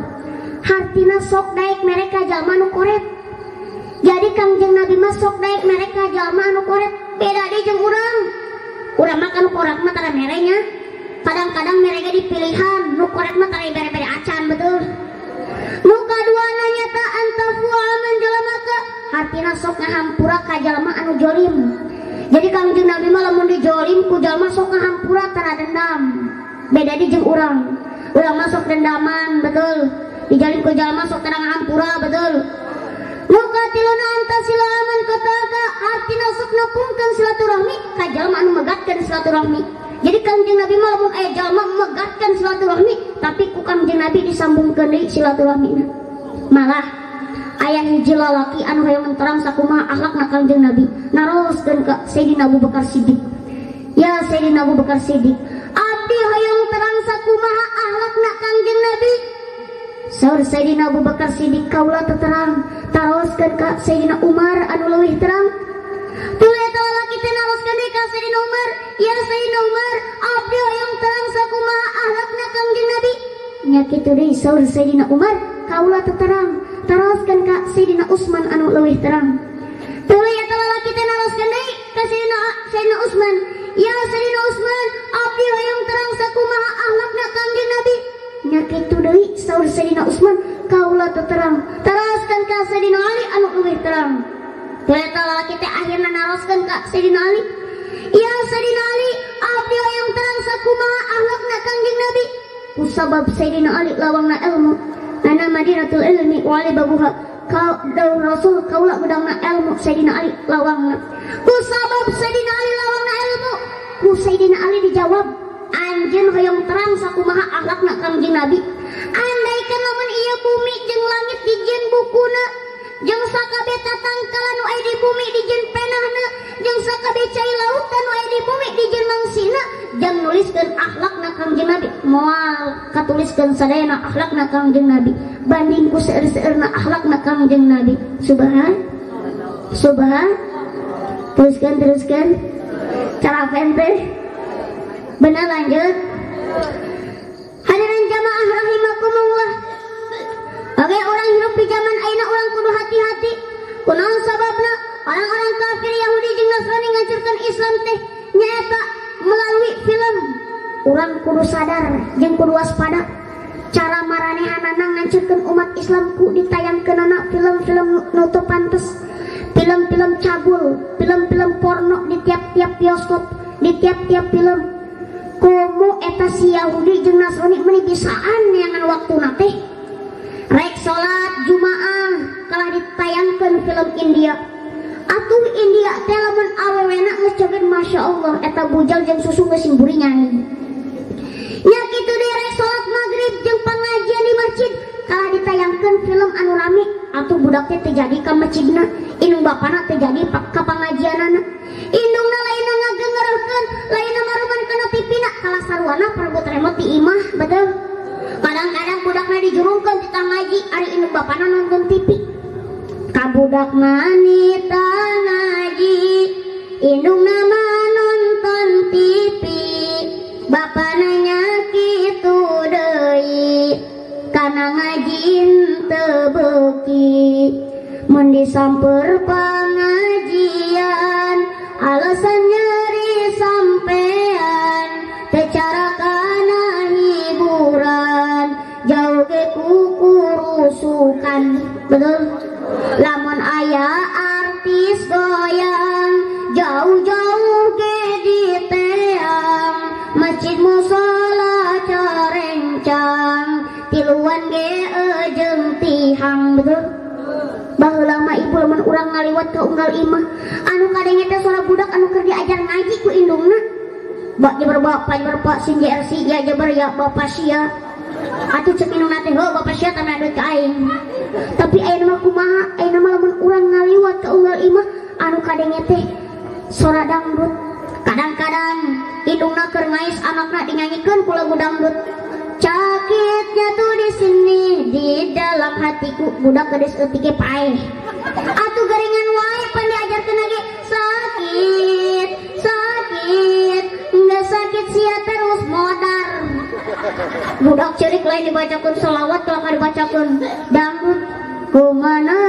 hartina sok daek mereka jalma anu koret. Jadi Kangjeng Nabi mah sok daek mereka jalma anu koret, beda deui jeung urang. Urang mah kan koret mah tara merenya. Kadang-kadang mereka dipilihan, nu koret mah tara bere-bere acan betul. Nu kaduana nyata antafu aman jalamaka, hartina sok ngahampura ka jalma anu jolim. Jadi Kangjeng Nabi mah lamun dijolim ku jalma sok ngahampura tara dendam. Beda deui jeung urang. Urang mah sok dendaman betul. Dijolim ku jalma sok tara ngahampura betul. Nu katiluna antasila aman kotaka, artina sok nepungkeun silaturahmi ka jalma anu megatkeun silaturahmi. Jadi Kangjeng Nabi mah lamun aya jalma megatkeun silaturahmi, tapi ku Kangjeng Nabi disambungkeun deui silaturahmina. Malah aya hiji lalaki anu hoyong terang sakumaha akhlakna Kangjeng Nabi, naroskeun ka Sayyidina Abu Bakar Siddiq. Ya Sayyidina Abu Bakar Siddiq, abdi hoyong terang sakumaha akhlakna Kangjeng Nabi. Saur Sayyidina Abu Bakar Siddiq, kaula terang, taroskeun ka Sayyidina Umar anu leuwih terang. Tuluy eta lalaki teh naroskeun deui ka Sayyidina Umar, ya Sayyidina Umar, abdi hoyong terang sakumaha akhlakna Kangjeng Nabi. Nya kitu deui saur Sayyidina Umar, kaula terang, taroskeun ka Sayyidina Utsman anu leuwih terang. Tuluy eta lalaki teh naroskeun deui ka Sayyidina Utsman, ya Sayyidina Utsman, abdi hoyong terang sakumaha akhlakna Kangjeng Nabi. Nya kitu deui saur Sayyidina Utsman, kaula terang, taroskeun ka Sayyidina Ali anu leuwih terang. Tuluy eta lalaki teh akhirna naroskeun ka Sayyidina Ali, ya Sayyidina Ali, abdi hoyong terang sakumaha akhlakna Kangjeng Nabi. Kusabab Sayyidina Ali lawangna ilmu, nana Madinatul ilmi wali babuha, kau daun Rasul kaula gudangna ilmu Sayyidina Ali lawangna. Kusabab Sayyidina Ali lawangna ilmu, ku Sayyidina Ali dijawab, anjeun hoyong terang sakumaha akhlakna Kangjeng Nabi. Andaikan lamun ieu bumi jeung langit dijieun bukuna, jeung sakabeh tatangkalan nu aya di bumi dijieun penahna, jeung sakabeh cai lautan nu aya di bumi dijieun mangsina, jeung nuliskeun akhlakna Kangjeng Nabi, moal katuliskeun sadayana akhlakna Kangjeng Nabi banding ku seueur-seueurna akhlakna Kangjeng Nabi. Subhan subhan. Teruskan teruskan. Cara teh benar, lanjut. Hadirin jamaah rahimakumullah. Oke, orang hidup di zaman ayeuna orang kudu hati-hati. Kunaon sababna orang-orang kafir Yahudi jeung Nasrani ngancurkeun Islam teh nyaeta melalui film. Urang kudu sadar jeung kudu waspada. Cara maranehanana ngancurkeun umat Islam ku ditayangkeunana film-film nu teu pantes, film-film cabul, film-film porno di tiap-tiap bioskop, di tiap-tiap film. Komo eta si Yahudi jeung Nasrani meuni bisaan neangan waktuna teh. Rek salat Jumaah kalah ditayangkeun film India. Atuh India teh lamun awewena geus joget masya Allah eta bujal jeung susu geus simburi nyanyi. Nya kitu deui rek salat maghrib jeung pangajian di masjid kalah ditayangkeun film anu rame. Atuh budak teh teu jadi ka masjidna, indung bapana teu jadi ka pangajianana. Indungna lainna ngagengereukeun, lainna maruman kana tipina, kalah saruana parebut remote di imah, betul. Kadang-kadang budakna dijurungkeun ti ngaji, ari indung bapana nonton TV. Ka budak manita ngaji, indungna mah nonton TV, bapana nya kitu deui, kana ngaji teu beuki. Mun disamper pangajian, alasan nyeri sampean, teu cara kana hiburan, jauh ge kukurusukan, betul. Lamun aya artis goyang, jauh-jauh ge diteang, masjid musola carencang, tiluan ge jeung tihang, betul. Baheula mah ibu kapungkur mun urang ngaliwat ka unggal imah anu kadenge teh suara budak anu keur diajar ngaji ku indungna. Ba jabar bapak jabar pak sin JRC ya jabar ya bapak sia. Atuh cek indungna teh heuh bapak sia tah duit ka aing. Tapi ayeuna mah kumaha? Ayeuna mah lamun urang ngaliwat ka unggal imah anu kadenge teh suara dangdut. Kadang-kadang indungna keur ngais anakna dinyanyikeun ku lagu dangdut. Cakitnya tuh di sini di dalam hatiku, budak geus eutik ge paeh. Atuh garingan wae pan diajarkeun lagi sakit, sakit, enggak sakit sia terus modar. Budak ceurik lain dibacakeun selawat kalau dibacakeun dangdut. Kemana,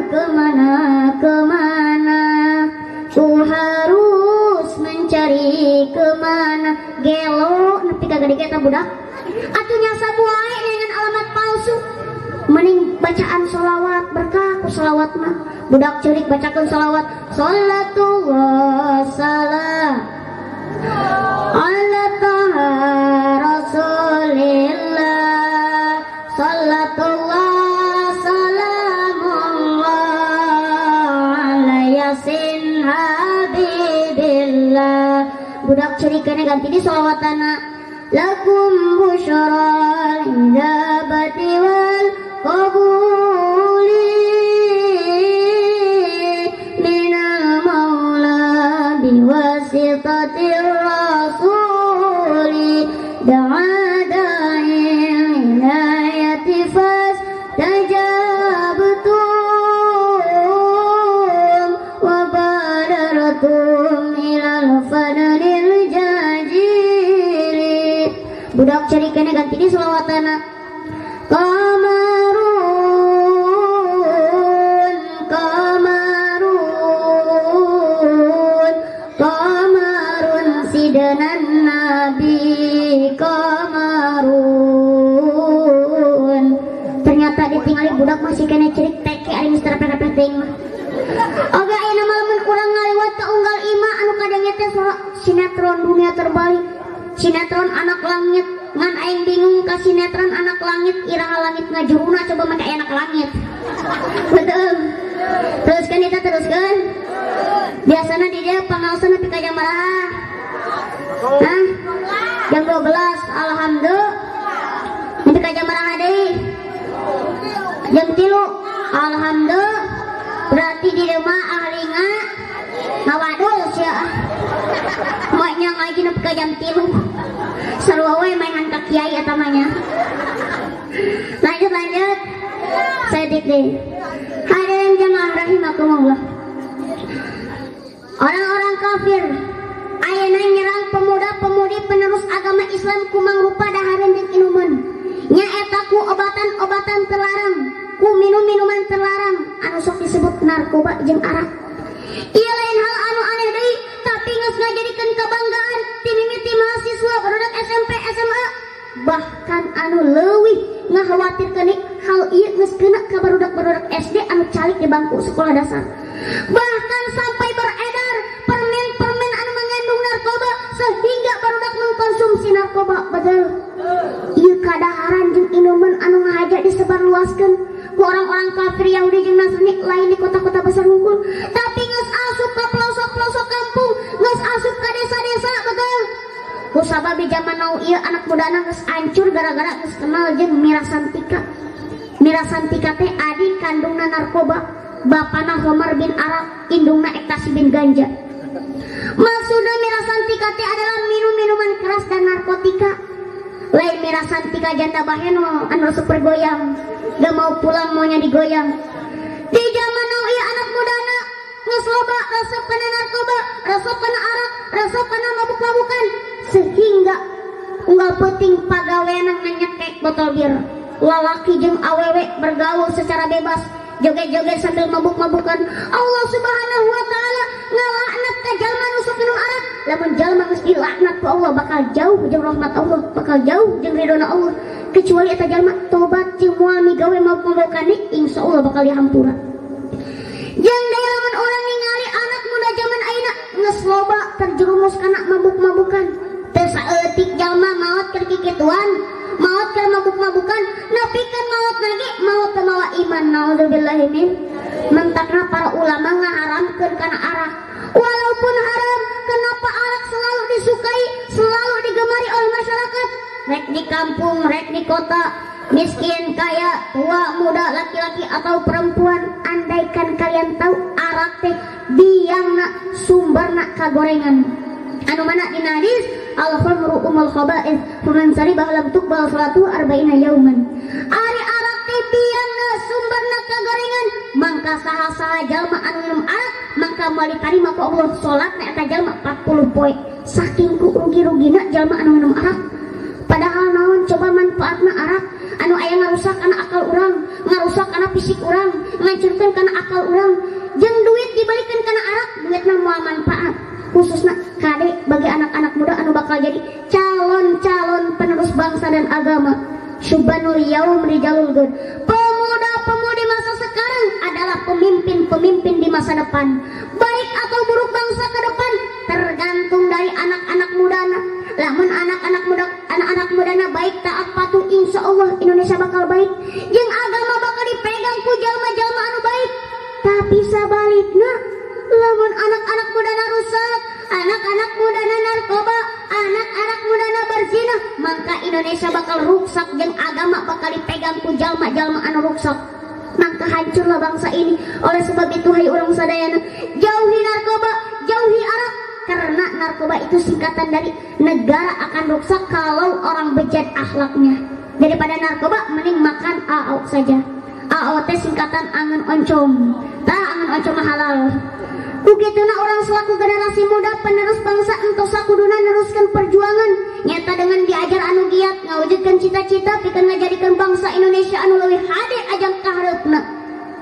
kemana, kemana ku harus mencari kemana. Gelo nepi ka gede eta budak. Atuh nyasab wae dengan alamat palsu. Mending bacaan sholawat berkah ku sholawat mah. Budak ceurik bacakeun sholawat. Salatullah salam ala taha rasulillah. Salatullah salamullah ala yasin habibillah. Budak ceurik kene ganti di sholawatana. Lakum busyra ijabati wal qabuli minal maula biwasitatir rasuli da'a da'il hidayati fastajabtum wa badartum ilal fadlil jajili. Budak cari kene ganti di selawatana. Qamarun qamarun qamarun sidnan nabi qamarun. Ternyata ditinggali budak masih kene cerik teke ari geus terapeh-rapeh teuing mah. Oge ayeuna mah lamun urang ngaliwat ka unggal imah anu kadenge teh sinetron dunia terbalik. Sinetron anak langit, ngan aing bingung ka sinetron anak langit, iraha langit ngajuruna coba make anak langit. Betul. Teruskan kita teruskan. Biasana di dia pangaosan nepi ka jam baraha? Hah? Jam 12. Alhamdulillah. Nepi ka jam baraha deui? Jam 3. Alhamdulillah. Berarti di rumah ahli ngawadul sia. Maknya ngaji nepi ka jam 3. Sarua we mainan ka kiai eta mah nya. Lanjut lanjut. Saeutik deui. Hadirin jamaah rahimakumullah. Orang-orang kafir ayeuna nyerang pemuda-pemudi penerus agama Islam ku mangrupa dahareun jeung inuman. Nyaeta ku obatan-obatan terlarang, ku minum-minuman terlarang anu sok disebut narkoba jeung arak. Ieu lain hal anu aneh deui, tapi geus ngajadikeun kebanggaan ti mimiti mahasiswa barudak SMP SMA, bahkan anu leuwih ngakhawatirkeun hal ieu geus kena ka barudak-barudak SD anu calik di bangku sekolah dasar. Bahkan sampai beredar permen-permen anu mengandung narkoba sehingga barudak mengkonsumsi narkoba. Betul. Ieu kadaharan jeung inuman anu ngahaja disebarluaskeun ku orang-orang kafir Yahudi jeung Nasrani lain di kota-kota besar hungkul, tapi geus asup ka pelosok-pelosok kampung, geus asup ka desa-desa. Betul. Kusabab di zaman now ieu anak mudana geus hancur gara-gara geus kenal jeung mirasantika. Mirasantika teh adi kandungna narkoba, bapana Homar bin Arak, indungna Ektasi bin Ganja. Maksudna mirasantika teh adalah minum-minuman keras dan narkotika. Lain mirasantika janda baheno anu super goyang, gak mau pulang maunya digoyang. Di zaman now ieu anak mudana geus loba resep kana narkoba, resep kana arak, resep kana mabuk-mabukan, sehingga unggal peuting pagaweana nganyekek botol bir. Lalaki jeung awewe bergaul secara bebas, joget-joget sambil mabuk-mabukan. Allah Subhanahu wa taala ngalaknat ka jalma nu sok minum arak. Lamun jalma geus dilaknat ku Allah bakal jauh jeung rahmat Allah, bakal jauh jeung ridona Allah. Kecuali eta jalma tobat jeung moal migawe mabuk-mabukan, insyaallah bakal dihampura. Jeung deui lamun urang ningali anak muda zaman ayeuna geus loba terjerumus kana mabuk-mabukan. Teu saeutik jalma maot keur kikituan, maot keur mabuk-mabukan, nepikeun maot lagi maot teu mawa iman. Naudzubillahi min. Mentakna para rek di kampung, rek di kota, miskin, kaya, tua, muda, laki-laki atau perempuan, andaikan kalian tahu arak teh biangna sumberna kagorengan. Anu mana dina hadis al-khamru umul khaba'ith faman sariba lam tuqbal salatu arba'ina yauman. Ari arak teh biangna sumberna kagorengan, mangka saha-saha jalma anu minum arak mangka moal ditarima ku Allah salatna eta jalma 40 poe. Saking ku rugi-rugina jalma anu minum arak. Padahal naon coba manfaatna arak anu aya ngarusak kana akal urang, ngarusak kana fisik urang, ngancurkeun kana akal urang. Jeung duit dibalikeun kana arak, duitna moal manfaat. Khususna kade bagi anak-anak muda anu bakal jadi calon-calon penerus bangsa dan agama. Syubbanul yaum rijalul gad. Pemuda-pemudi masa sekarang adalah pemimpin-pemimpin di masa depan. Baik atau buruk bangsa ke depan tergantung dari anak-anak mudana. Lamun anak-anak mudana baik taat patuh, insya Allah Indonesia bakal baik. Jeung agama bakal dipegang ku jalma-jalma anu baik. Tapi sabalikna, lamun anak-anak mudana rusak, anak-anak mudana narkoba, anak-anak mudana berzina, maka Indonesia bakal rusak jeung agama bakal dipegang ku jalma-jalma anu rusak. Maka hancurlah bangsa ini. Oleh sebab itu hai urang sadayana, jauhi narkoba, jauhi arak. Karena narkoba itu singkatan dari negara akan rusak kalau orang bejat akhlaknya. Daripada narkoba mending makan AO saja. AO teh singkatan angen oncom. Tah angen oncom halal. Kukituna orang selaku generasi muda penerus bangsa entos sakuduna neruskan perjuangan nyata dengan diajar anu giat ngawujudkan cita-cita pikeun ngajadikeun bangsa Indonesia anu leuwih hade ajang kahareupna.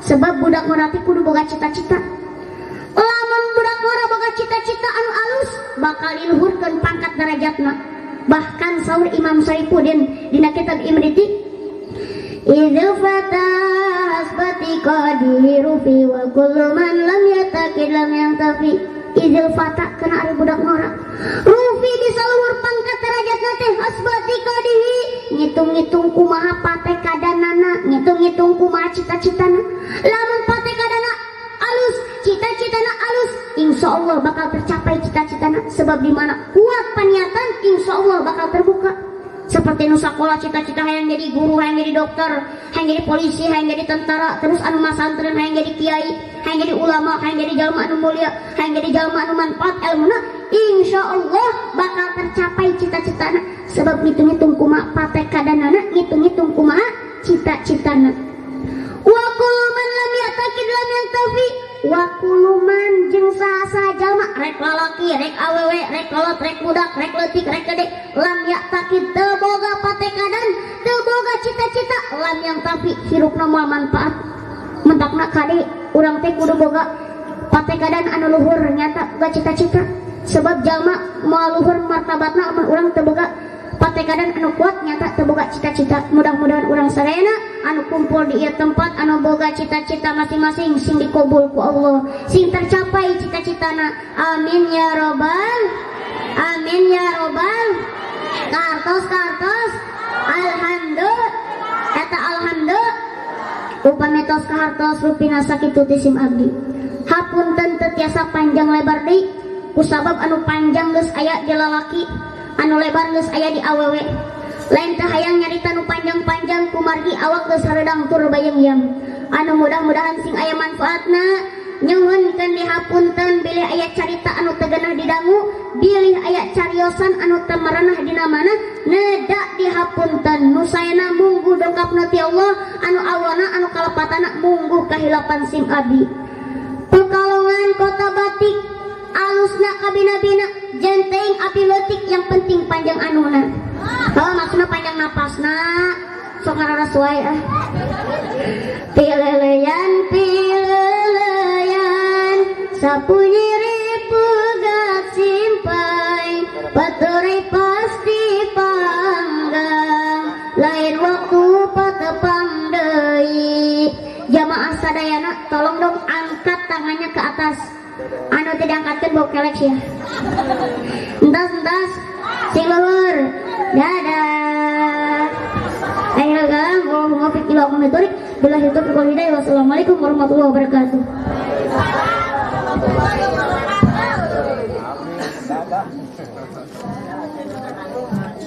Sebab budak ngora teh kudu boga cita-cita. Lamun budak ngora boga cita-cita anu alus bakal diluhurkeun pangkat derajatna. Bahkan saur Imam Saifuddin dina kitab Imriti, idza fata hasbati qadiru fi wa kullu man lam yatakid lam yantafi. Idzal fata kana ari budak ngora rufi bisa luhur pangkat derajatna teh hasbati qadihi, ngitung-ngitung kumaha patekadanana, ngitung-ngitung kumaha cita-citana. Lamun patekadana alus, cita-citana alus, insya Allah bakal tercapai cita-citana. Sebab di mana kuat paniatan, insya Allah bakal terbuka. Seperti nu sakola cita-cita hayang jadi guru, hayang jadi dokter, hayang jadi polisi, hayang jadi tentara, terus anu masantren hayang jadi kiai, hayang jadi ulama, hayang jadi jalma anu mulia, hayang jadi jalma anu manfaat ilmuna, insya Allah bakal tercapai cita-citana. Sebab ngitung-ngitung kumaha patekadanana, ngitung-ngitung kumaha cita-citana. Wa kullu man lam ya'taqid lam yantafi. Wa kullu man jeung saha-saha jalma, rek lalaki, rek awewe, rek kolot, rek budak, rek leutik, rek gede, lam ya'taqid teu boga patekadan, teu boga cita-cita, lam yantafi hirupna moal manfaat. Mentakna kade urang teh kudu boga patekadan anu luhur nyata boga cita-cita. Sebab jalma moal luhur martabatna amun urang teu boga patekadan anu kuat nyata teu boga cita-cita. Mudah-mudahan urang sadayana anu kumpul di ieu tempat anu boga cita-cita masing-masing sing dikabul ku Allah, sing tercapai cita-citana. Amin ya robbal, amin ya robbal. Kartos-kartos alhamdulillah, eta alhamdulillah. Upami tos kahartos rupina sakitu ti sim abdi. Hapunten teu tiasa panjang lebar deui kusabab anu panjang geus aya di lalaki, anu lebar geus aya di awewe. Lain teh hayang nyarita nu panjang-panjang kumargi awak geus hareudang tur bayeng-yang. Anu mudah-mudahan sing aya manfaatna. Nyuhunkeun dihapunten bilih aya carita anu teu geunah didangu, bilih aya cariosan anu teu merenah dina mana, neda dihapunten. Nu saena mungguh dongkapna ti Allah, anu awana anu kalepatana mungguh kahilapan sim abdi. Pekalongan Kota Batik alusna kabina-bina, jenteng api leutik yang penting panjang anuna. Kalau maksudna panjang napasna, sok ngararas wae ah. Pileleyan pileleyan, sapu nyiri pegat simpai, baterai pasti panggang, lain waktu patepang deui. Jamaah sadayana tolong dong angkat tangannya ke atas. Anu tidak angkatkan bau kelek ya. Entas-entas sing luhur. Dadah. Ayo galang ngomong ila qamitorik billahi taufiq wal hidayah. Wassalamualaikum warahmatullahi wabarakatuh. Amin.